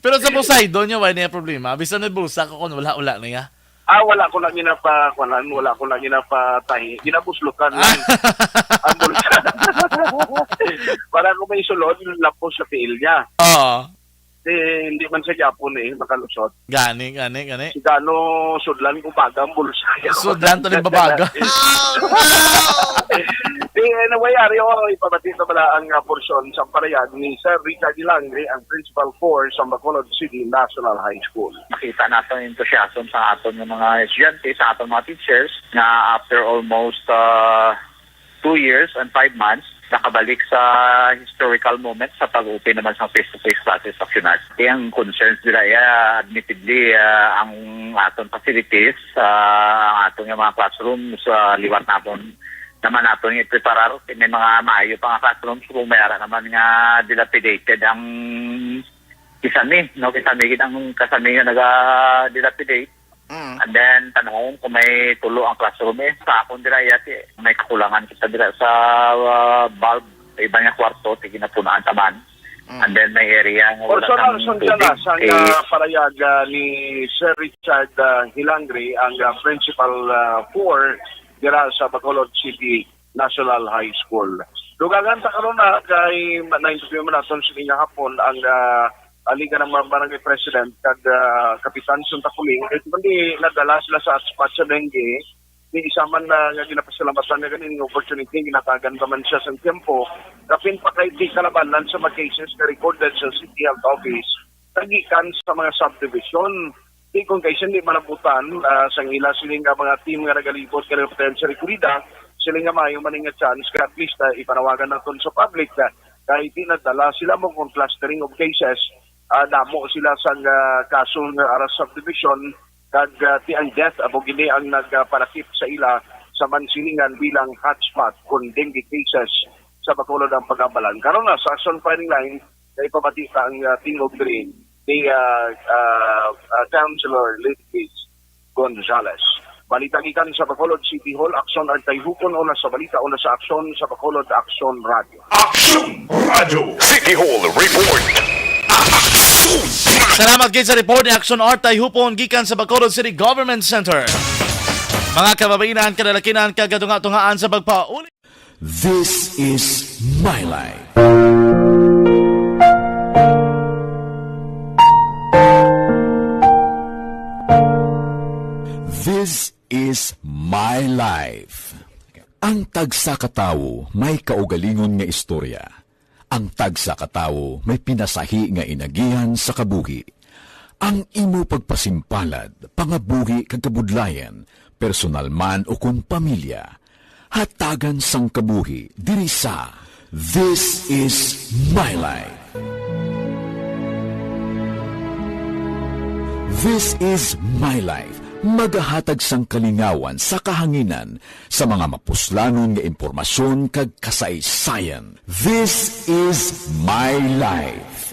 Pero sa Poseidon niya, wala niya problema. Bisan may bulsa ko kung wala, wala na niya. Ah, wala ko na ginapa-, kuwan, wala ko na ginapatahi. Ginabuslukan lang ang bulsa. Para kung may sulod, lapos sa tiil niya. Oo. Di, hindi man sa Japon eh, makalusot. Gani, gani, gani. Si Dano, sudlan ko baga ang bulsa. Sudlan to ning babaga. Di, anyway, Ario, ipabati na pala ang, ah, porsyon sa parayag ni Sir Richard Hilangre, ang Principal four sa Bacolod City National High School. Makita nato ang enthusiasm sa aton nga mga estudyante, sa aton mga teachers, nga after almost, ah, two years and five months, nakabalik sa historical moment sa pag-open naman sa face-to-face classes sa Cunard. Kaya ang concerns nila, yeah, admittedly, ah, ang aton facilities, ah, ang aton nga mga classrooms, ah, liwat naton naman naton i-preparar. May mga maayo pa nga classrooms kung may ara naman nga dilapidated ang kisami, no? Kisami gid ang kasami nga naga-dilapidate. Mm. And then, tanawon kung may tulo ang classroom eh. Sa akon dira, yati, may kakulangan kita dira sa, ah, bulb. Sa iba nga kwarto, ti ginapunaan taman. Mm. And then, may area nga wala Portion sang ang sundala tubig, sang, eh, ah, parayag, ah, ni Sir Richard, ah, Hilangre, ang, ah, principal, ah, four dira sa Bacolod City National High School. Dugangan ta karon na kay ma-, na-interview man naton sini nga hapon ang, ah, Liga ng mga Barangay President kag, ah, Kapitan Sunta Kuling. Ito man di nadala sila sa hotspot sa dengue. Ni isa man na nga ginapasalamatan nga ganing opportunity, ginatagan pa man siya sa tiyempo. Kapin pa kay di kalabanan sa mga cases nga recorded sa City Health Office, nagikan sa mga subdivision. Di kung kay hindi malabutan, ah, sang ila sini nga mga team nga nagalibot nga nagpatayon sa Recoleta, sila nga maayo man nga chance kay at least, ah, ipanawagan naton sa public, ah, kay di nadala sila mo kung clustering of cases, ah, damo sila sang, ah, kaso nga ara sa subdivision, kag, ah, ti ang death amo gini ang nagpalakip sa ila sa Mansilingan bilang hotspot kung dengue cases sa Bacolod ang pag-ambalan. Karon na sa action firing line, kay pabati ta ang, ah, tingog diri ni, ah, ah, ah, Councilor Lidwis Gonzales. Balita gikan sa Bacolod City Hall, Aksyon Artay Hukon, una sa balita, una sa aksyon sa Bacolod Aksyon Radio. Aksyon Radio. City Hall Report. Aksyon! Salamat gid sa report ni Aksyon Artay Hupon gikan sa Bacolod City Government Center. Mga kababainan, kadalakinan, kagatunga-tungaan sa pagpauli. This is My Life. This is My Life. Ang tagsa ka tawo may kaugalingon nga istorya. Ang tagsa ka tawo may pinasahi nga inagihan sa kabuhi. Ang imo pagpasimpalad, pangabuhi kag kabudlayan, personal man o kon pamilya, hatagan sang kabuhi diri sa This is My Life. This is My Life, magahatag sang kalingawan sa kahanginan sa mga mapuslanon nga impormasyon kag kasaysayan. This is My Life.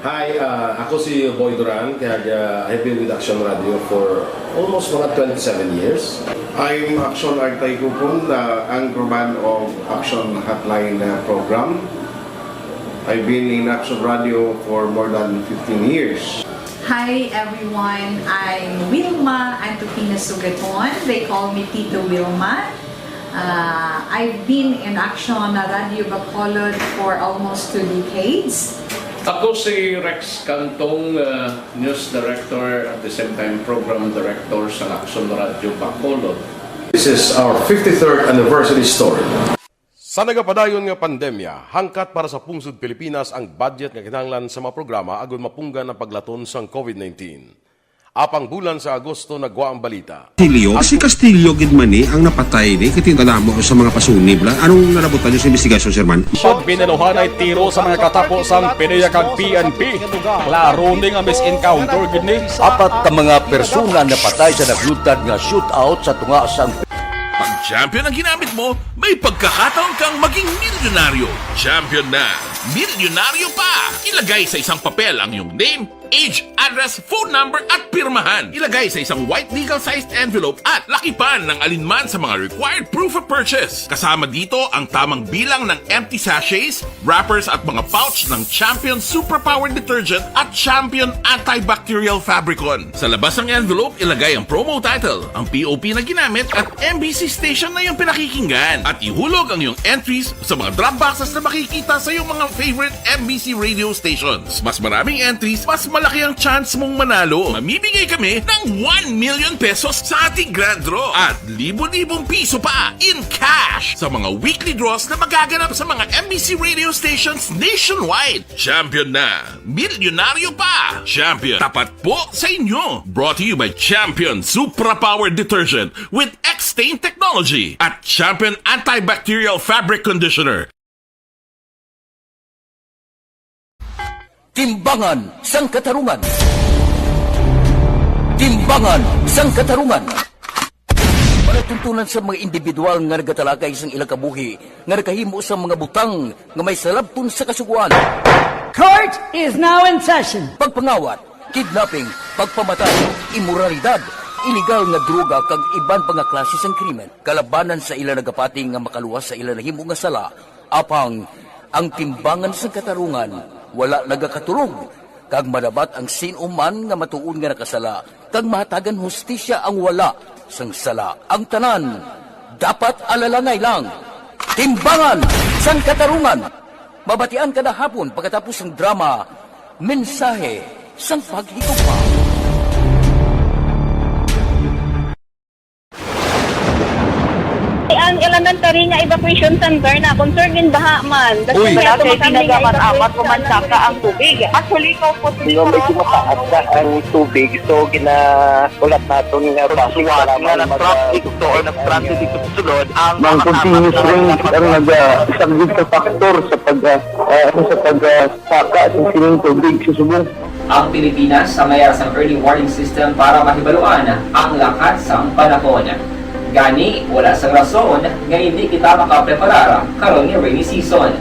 Hi, ah, ako si Boy Duran, kag, ah, I've been with Action Radio for almost mga twenty-seven years. I'm Action Artay Kupon, the anchorman of Action Hotline, ah, program. I've been in Action Radio for more than fifteen years. Hi everyone, I'm Wilma Antupina Sugaton. They call me Tito Wilma. Uh, I've been in Action Radio Bacolod for almost two decades. Ako si Rex Cantong, uh, news director, at the same time program director sa Action Radio Bacolod. This is our fifty-third anniversary story. Sa nagapadayon nga pandemya, hangkat para sa pungsod Pilipinas ang budget nga kinahanglan sa mga programa agud mapunggan ang paglaton sang COVID nineteen. Apang bulan sa Agosto nagwa ang balita. Castillo? Si Castillo gid man ni ang napatay ni, kay kadamo sa mga pasunib lang. Anong nalabutan niyo sa investigasyon, Sir Man? Pag binaluhan ay tiro sa mga katapo sang PDEA kag P N P. Klaro ni nga mis-encounter gid ni. Apat ka mga persona napatay sa nagluntad nga shootout sa tunga sang Pag champion ang ginamit mo, may pagkakataon kang maging milyonaryo. Champion na, milyonaryo pa! Ilagay sa isang papel ang iyong name, age, address, phone number, at pirmahan. Ilagay sa isang white legal-sized envelope at lakipan ng alinman sa mga required proof of purchase. Kasama dito ang tamang bilang ng empty sachets, wrappers at mga pouch ng Champion Superpower Detergent at Champion Antibacterial Fabricon. Sa labas ng envelope, ilagay ang promo title, ang P O P na ginamit at M B C station na iyong pinakikinggan. At ihulog ang iyong entries sa mga drop boxes na makikita sa iyong mga favorite M B C radio stations. Mas maraming entries, mas malaki ang chance mong manalo. Mamimigay kami ng one million pesos sa ating grand draw at libo-libong piso pa in cash sa mga weekly draws na magaganap sa mga M B C radio stations nationwide. Champion na! Milyonaryo pa! Champion, tapat po sa inyo! Brought to you by Champion Supra Power Detergent with X-Stain Technology at Champion Antibacterial Fabric Conditioner. Timbangan sang Katarungan. Timbangan sang Katarungan. Palatuntunan sa mga individual nga nagatalakay sang ilang kabuhi nga nakahimo sa mga butang nga may salabton sa kasugoan. Court is now in session. Pagpangawat, kidnapping, pagpamatay, imoralidad, iligal nga droga kag iban pa nga klase sang krimen kalabanan sa ila nagapati nga makaluwas sa ila nahimo nga sala. Apang ang timbangan sang katarungan wala nagakatulog, kag madapat ang sin-o man nga matuod nga nakasala kag mahatagan hustisya ang wala sang sala. Ang tanan dapat alalangay lang. Timbangan sang Katarungan. Mabatian kada hapon pagkatapos sang drama, Mensahe sang Paghigugma. Ang elementary nga evacuation center na concerned in baha man. Uy. Wala kay tinaga man amat o mansaka ang tubig. Actually, ikaw po, di ba, may tumataas na ang tubig. So, ginahulat naton nga basi nga nag-traffic to or nag-transit dito sa sulod ang mga continuous rain ang nag-, ah, isang good factor sa pag, ah, ah, ano, sa pag, ah, saka sa sining tubig sa subong. Ang Pilipinas sa mayar sang early warning system para mahibaluan ang lakat sang panahon. Gani, wala sang rason nga hindi kita makapreparar karon nga rainy season.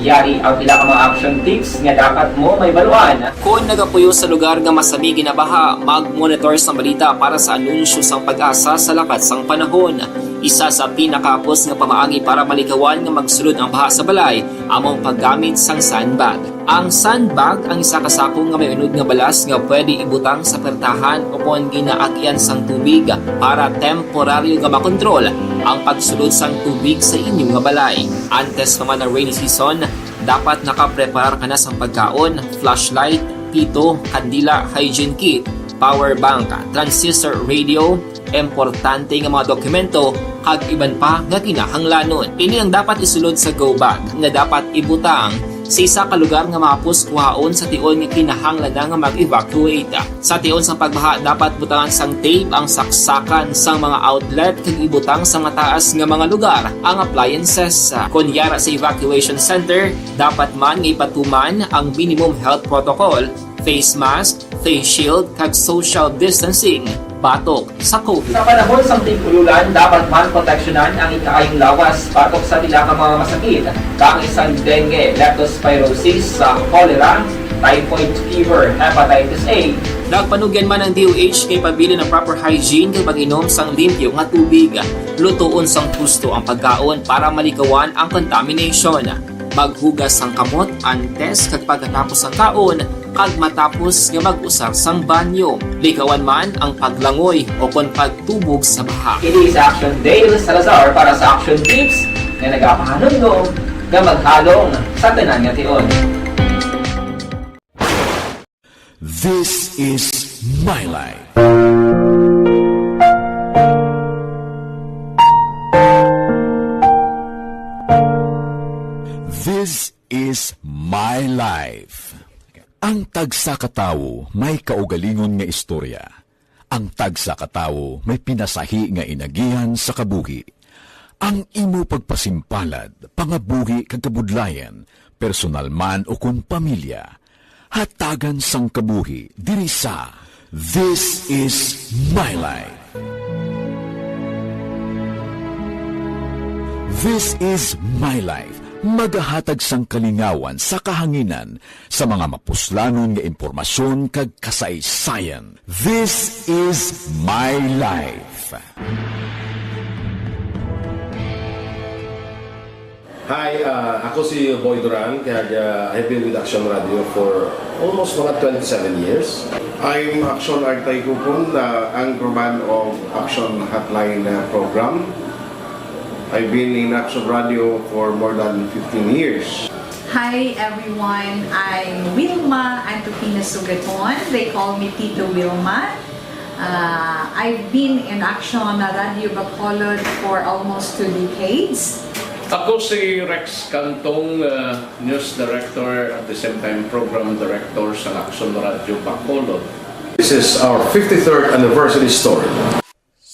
Yari ang pila ka mga action tips nga dapat mo mahibaluan. Kon nagapuyo sa lugar nga masami ginabaha, mag-monitor sang balita para sa anunsyo sang PAGASA sa lakat sang panahon. Isa sa pinakahapos nga pamaagi para malikawan nga magsulod ang baha sa balay amo ang paggamit sang sandbag. Ang sandbag ang isa ka sako nga may unod nga balas nga pwede ibutang sa pertahan ukon ginaagian sang tubig para temporaryo nga makontrol ang pagsulod sang tubig sa inyo nga balay. Antes pa man ang rainy season, dapat nakapreparar ka na sang pagkaon, flashlight, pito, kandila, hygiene kit, power bank, transistor radio, importante nga mga dokumento, kag iban pa nga kinahanglanon. Ini ang dapat isulod sa go bag nga dapat ibutang sa isa ka lugar nga mahapos kuhaon sa tion nga kinahanglan na nga mag-evacuate. Sa tion sang pagbaha, dapat butangan sang tape ang saksakan sang mga outlet kag ibutang sa mataas nga mga lugar ang appliances. Kon yara sa evacuation center, dapat man nga ipatuman ang minimum health protocol, face mask, face shield, kag social distancing batok sa COVID. Sa panahon sang tig-ululan, dapat man proteksyonan ang ikaayong lawas batok sa pila ka mga masakit, kaangay sang dengue, leptospirosis, sa cholera, typhoid fever, hepatitis A. Nagpanugyan man ang D O H nga ipabilin ang proper hygiene kag pag-inom sang limpyo nga tubig. Lutoon sang husto ang pagkaon para malikawan ang contamination. Maghugas sang kamot antes kag pagkatapos sang kaon, kag matapos nga mag-usar sang banyo. Likawan man ang paglangoy ukon pagtubog sa baha. Ini si Action Dale Salazar para sa Action Tips nga nagapahanumdom nga maghalong sa tanan nga tion. This is My Life. This is My Life. Ang tagsa ka tawo may kaugalingon nga istorya. Ang tagsa ka tawo may pinasahi nga inagihan sa kabuhi. Ang imo pagpasimpalad, pangabuhi kag kabudlayan, personal man ukon pamilya, hatagan sang kabuhi diri sa This Is My Life. This is My Life, magahatag sang kalingawan sa kahanginan sa mga mapuslanon nga impormasyon kag kasaysayan. This is My Life. Hi, uh, ako si Boy Duran, kag uh, I've been with Action Radio for almost mga twenty-seven years. I'm Action Artay Kupon, uh, anchorman of Action Hotline uh, program. I've been in Action Radio for more than fifteen years. Hi everyone, I'm Wilma Antokina Sugaton. They call me Tito Wilma. Uh, I've been in Action Radio Bacolod for almost two decades. Ako si Rex Cantong, uh, news director, at the same time program director sa Action Radio Bacolod. This is our fifty-third anniversary story.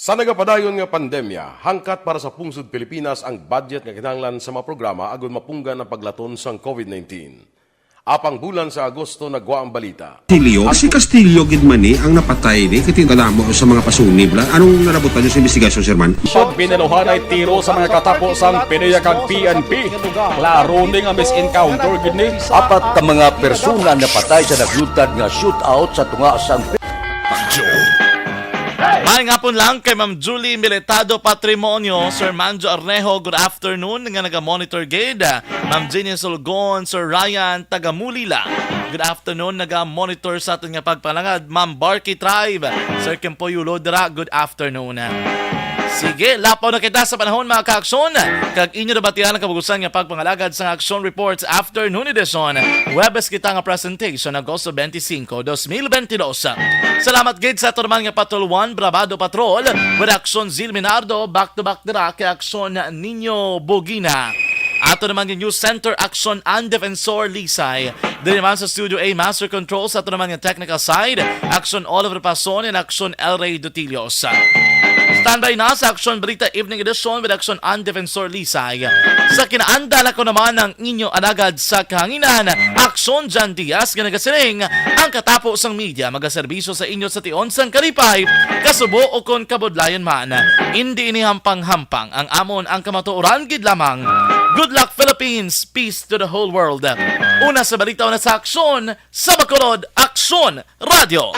Sa nagapadayon nga pandemya, hangkat para sa pungsod Pilipinas ang budget nga kinahanglan sa mga programa agud mapunggan ang paglaton sang COVID nineteen. Apang bulan sa Agosto nagwa ang balita. Castillo. Si Castillo gid man ni ang napatay ni kay kadamo sa mga pasunib la. Anong nalabutan niyo sa investigasyon, Sir Man? Pag binaluhanay tiro sa mga katapo sang PDEA kag P N P. Klaro ni nga misencounter gid ni. Apat ka mga persona napatay sa naglutad nga shootout sa tunga sang Maayong hapon lang kay Ma'am Julie Militado Patrimonio, Sir Manjo Arnejo, good afternoon, nga naga-monitor gid. Ma'am Jenny Sulgon, Sir Ryan, taga Mulila. Good afternoon, naga-monitor sa aton nga pagpalangad, Ma'am Barky Tribe, Sir Kimpoy Ulodra, good afternoon. Sige, lapaw na kita sa panahon, mga ka-aksyon, kag inyo nabatian ang kabugusan nga pagpangalagad sa Aksyon Reports Afternoon Edition. Huwebes kita nga presentation, Agosto twenty-five, dos mil twenty-two. Salamat gid sa ato naman nga Patrol One, Bravado Patrol, with Aksyon Zil Minardo, back to back dira kay Aksyon Nino Bugina. Ato naman nga News Center, Aksyon Ann Defensor Lisay. Diri naman sa Studio A, Master Control, sa ato naman nga technical side, Aksyon Oliver Pason and Aksyon El Rey Dutilios. Standby na sa Aksyon Balita Evening Edition with Aksyon Ann Defensor Lisay. Sa kinaandal, ako naman ang inyo alagad sa kahanginan, Aksyon Jan Diaz, nga nagasiling, ang katapo sang media magaserbisyo sa inyo sa tion sang kalipay, kasubo o kon kabudlayan man. Indi ini hampang-hampang, ang amon ang kamatuoran gid lamang. Good luck, Philippines! Peace to the whole world! Una sa balita, una sa aksyon, sa Bacolod, Aksyon Radio!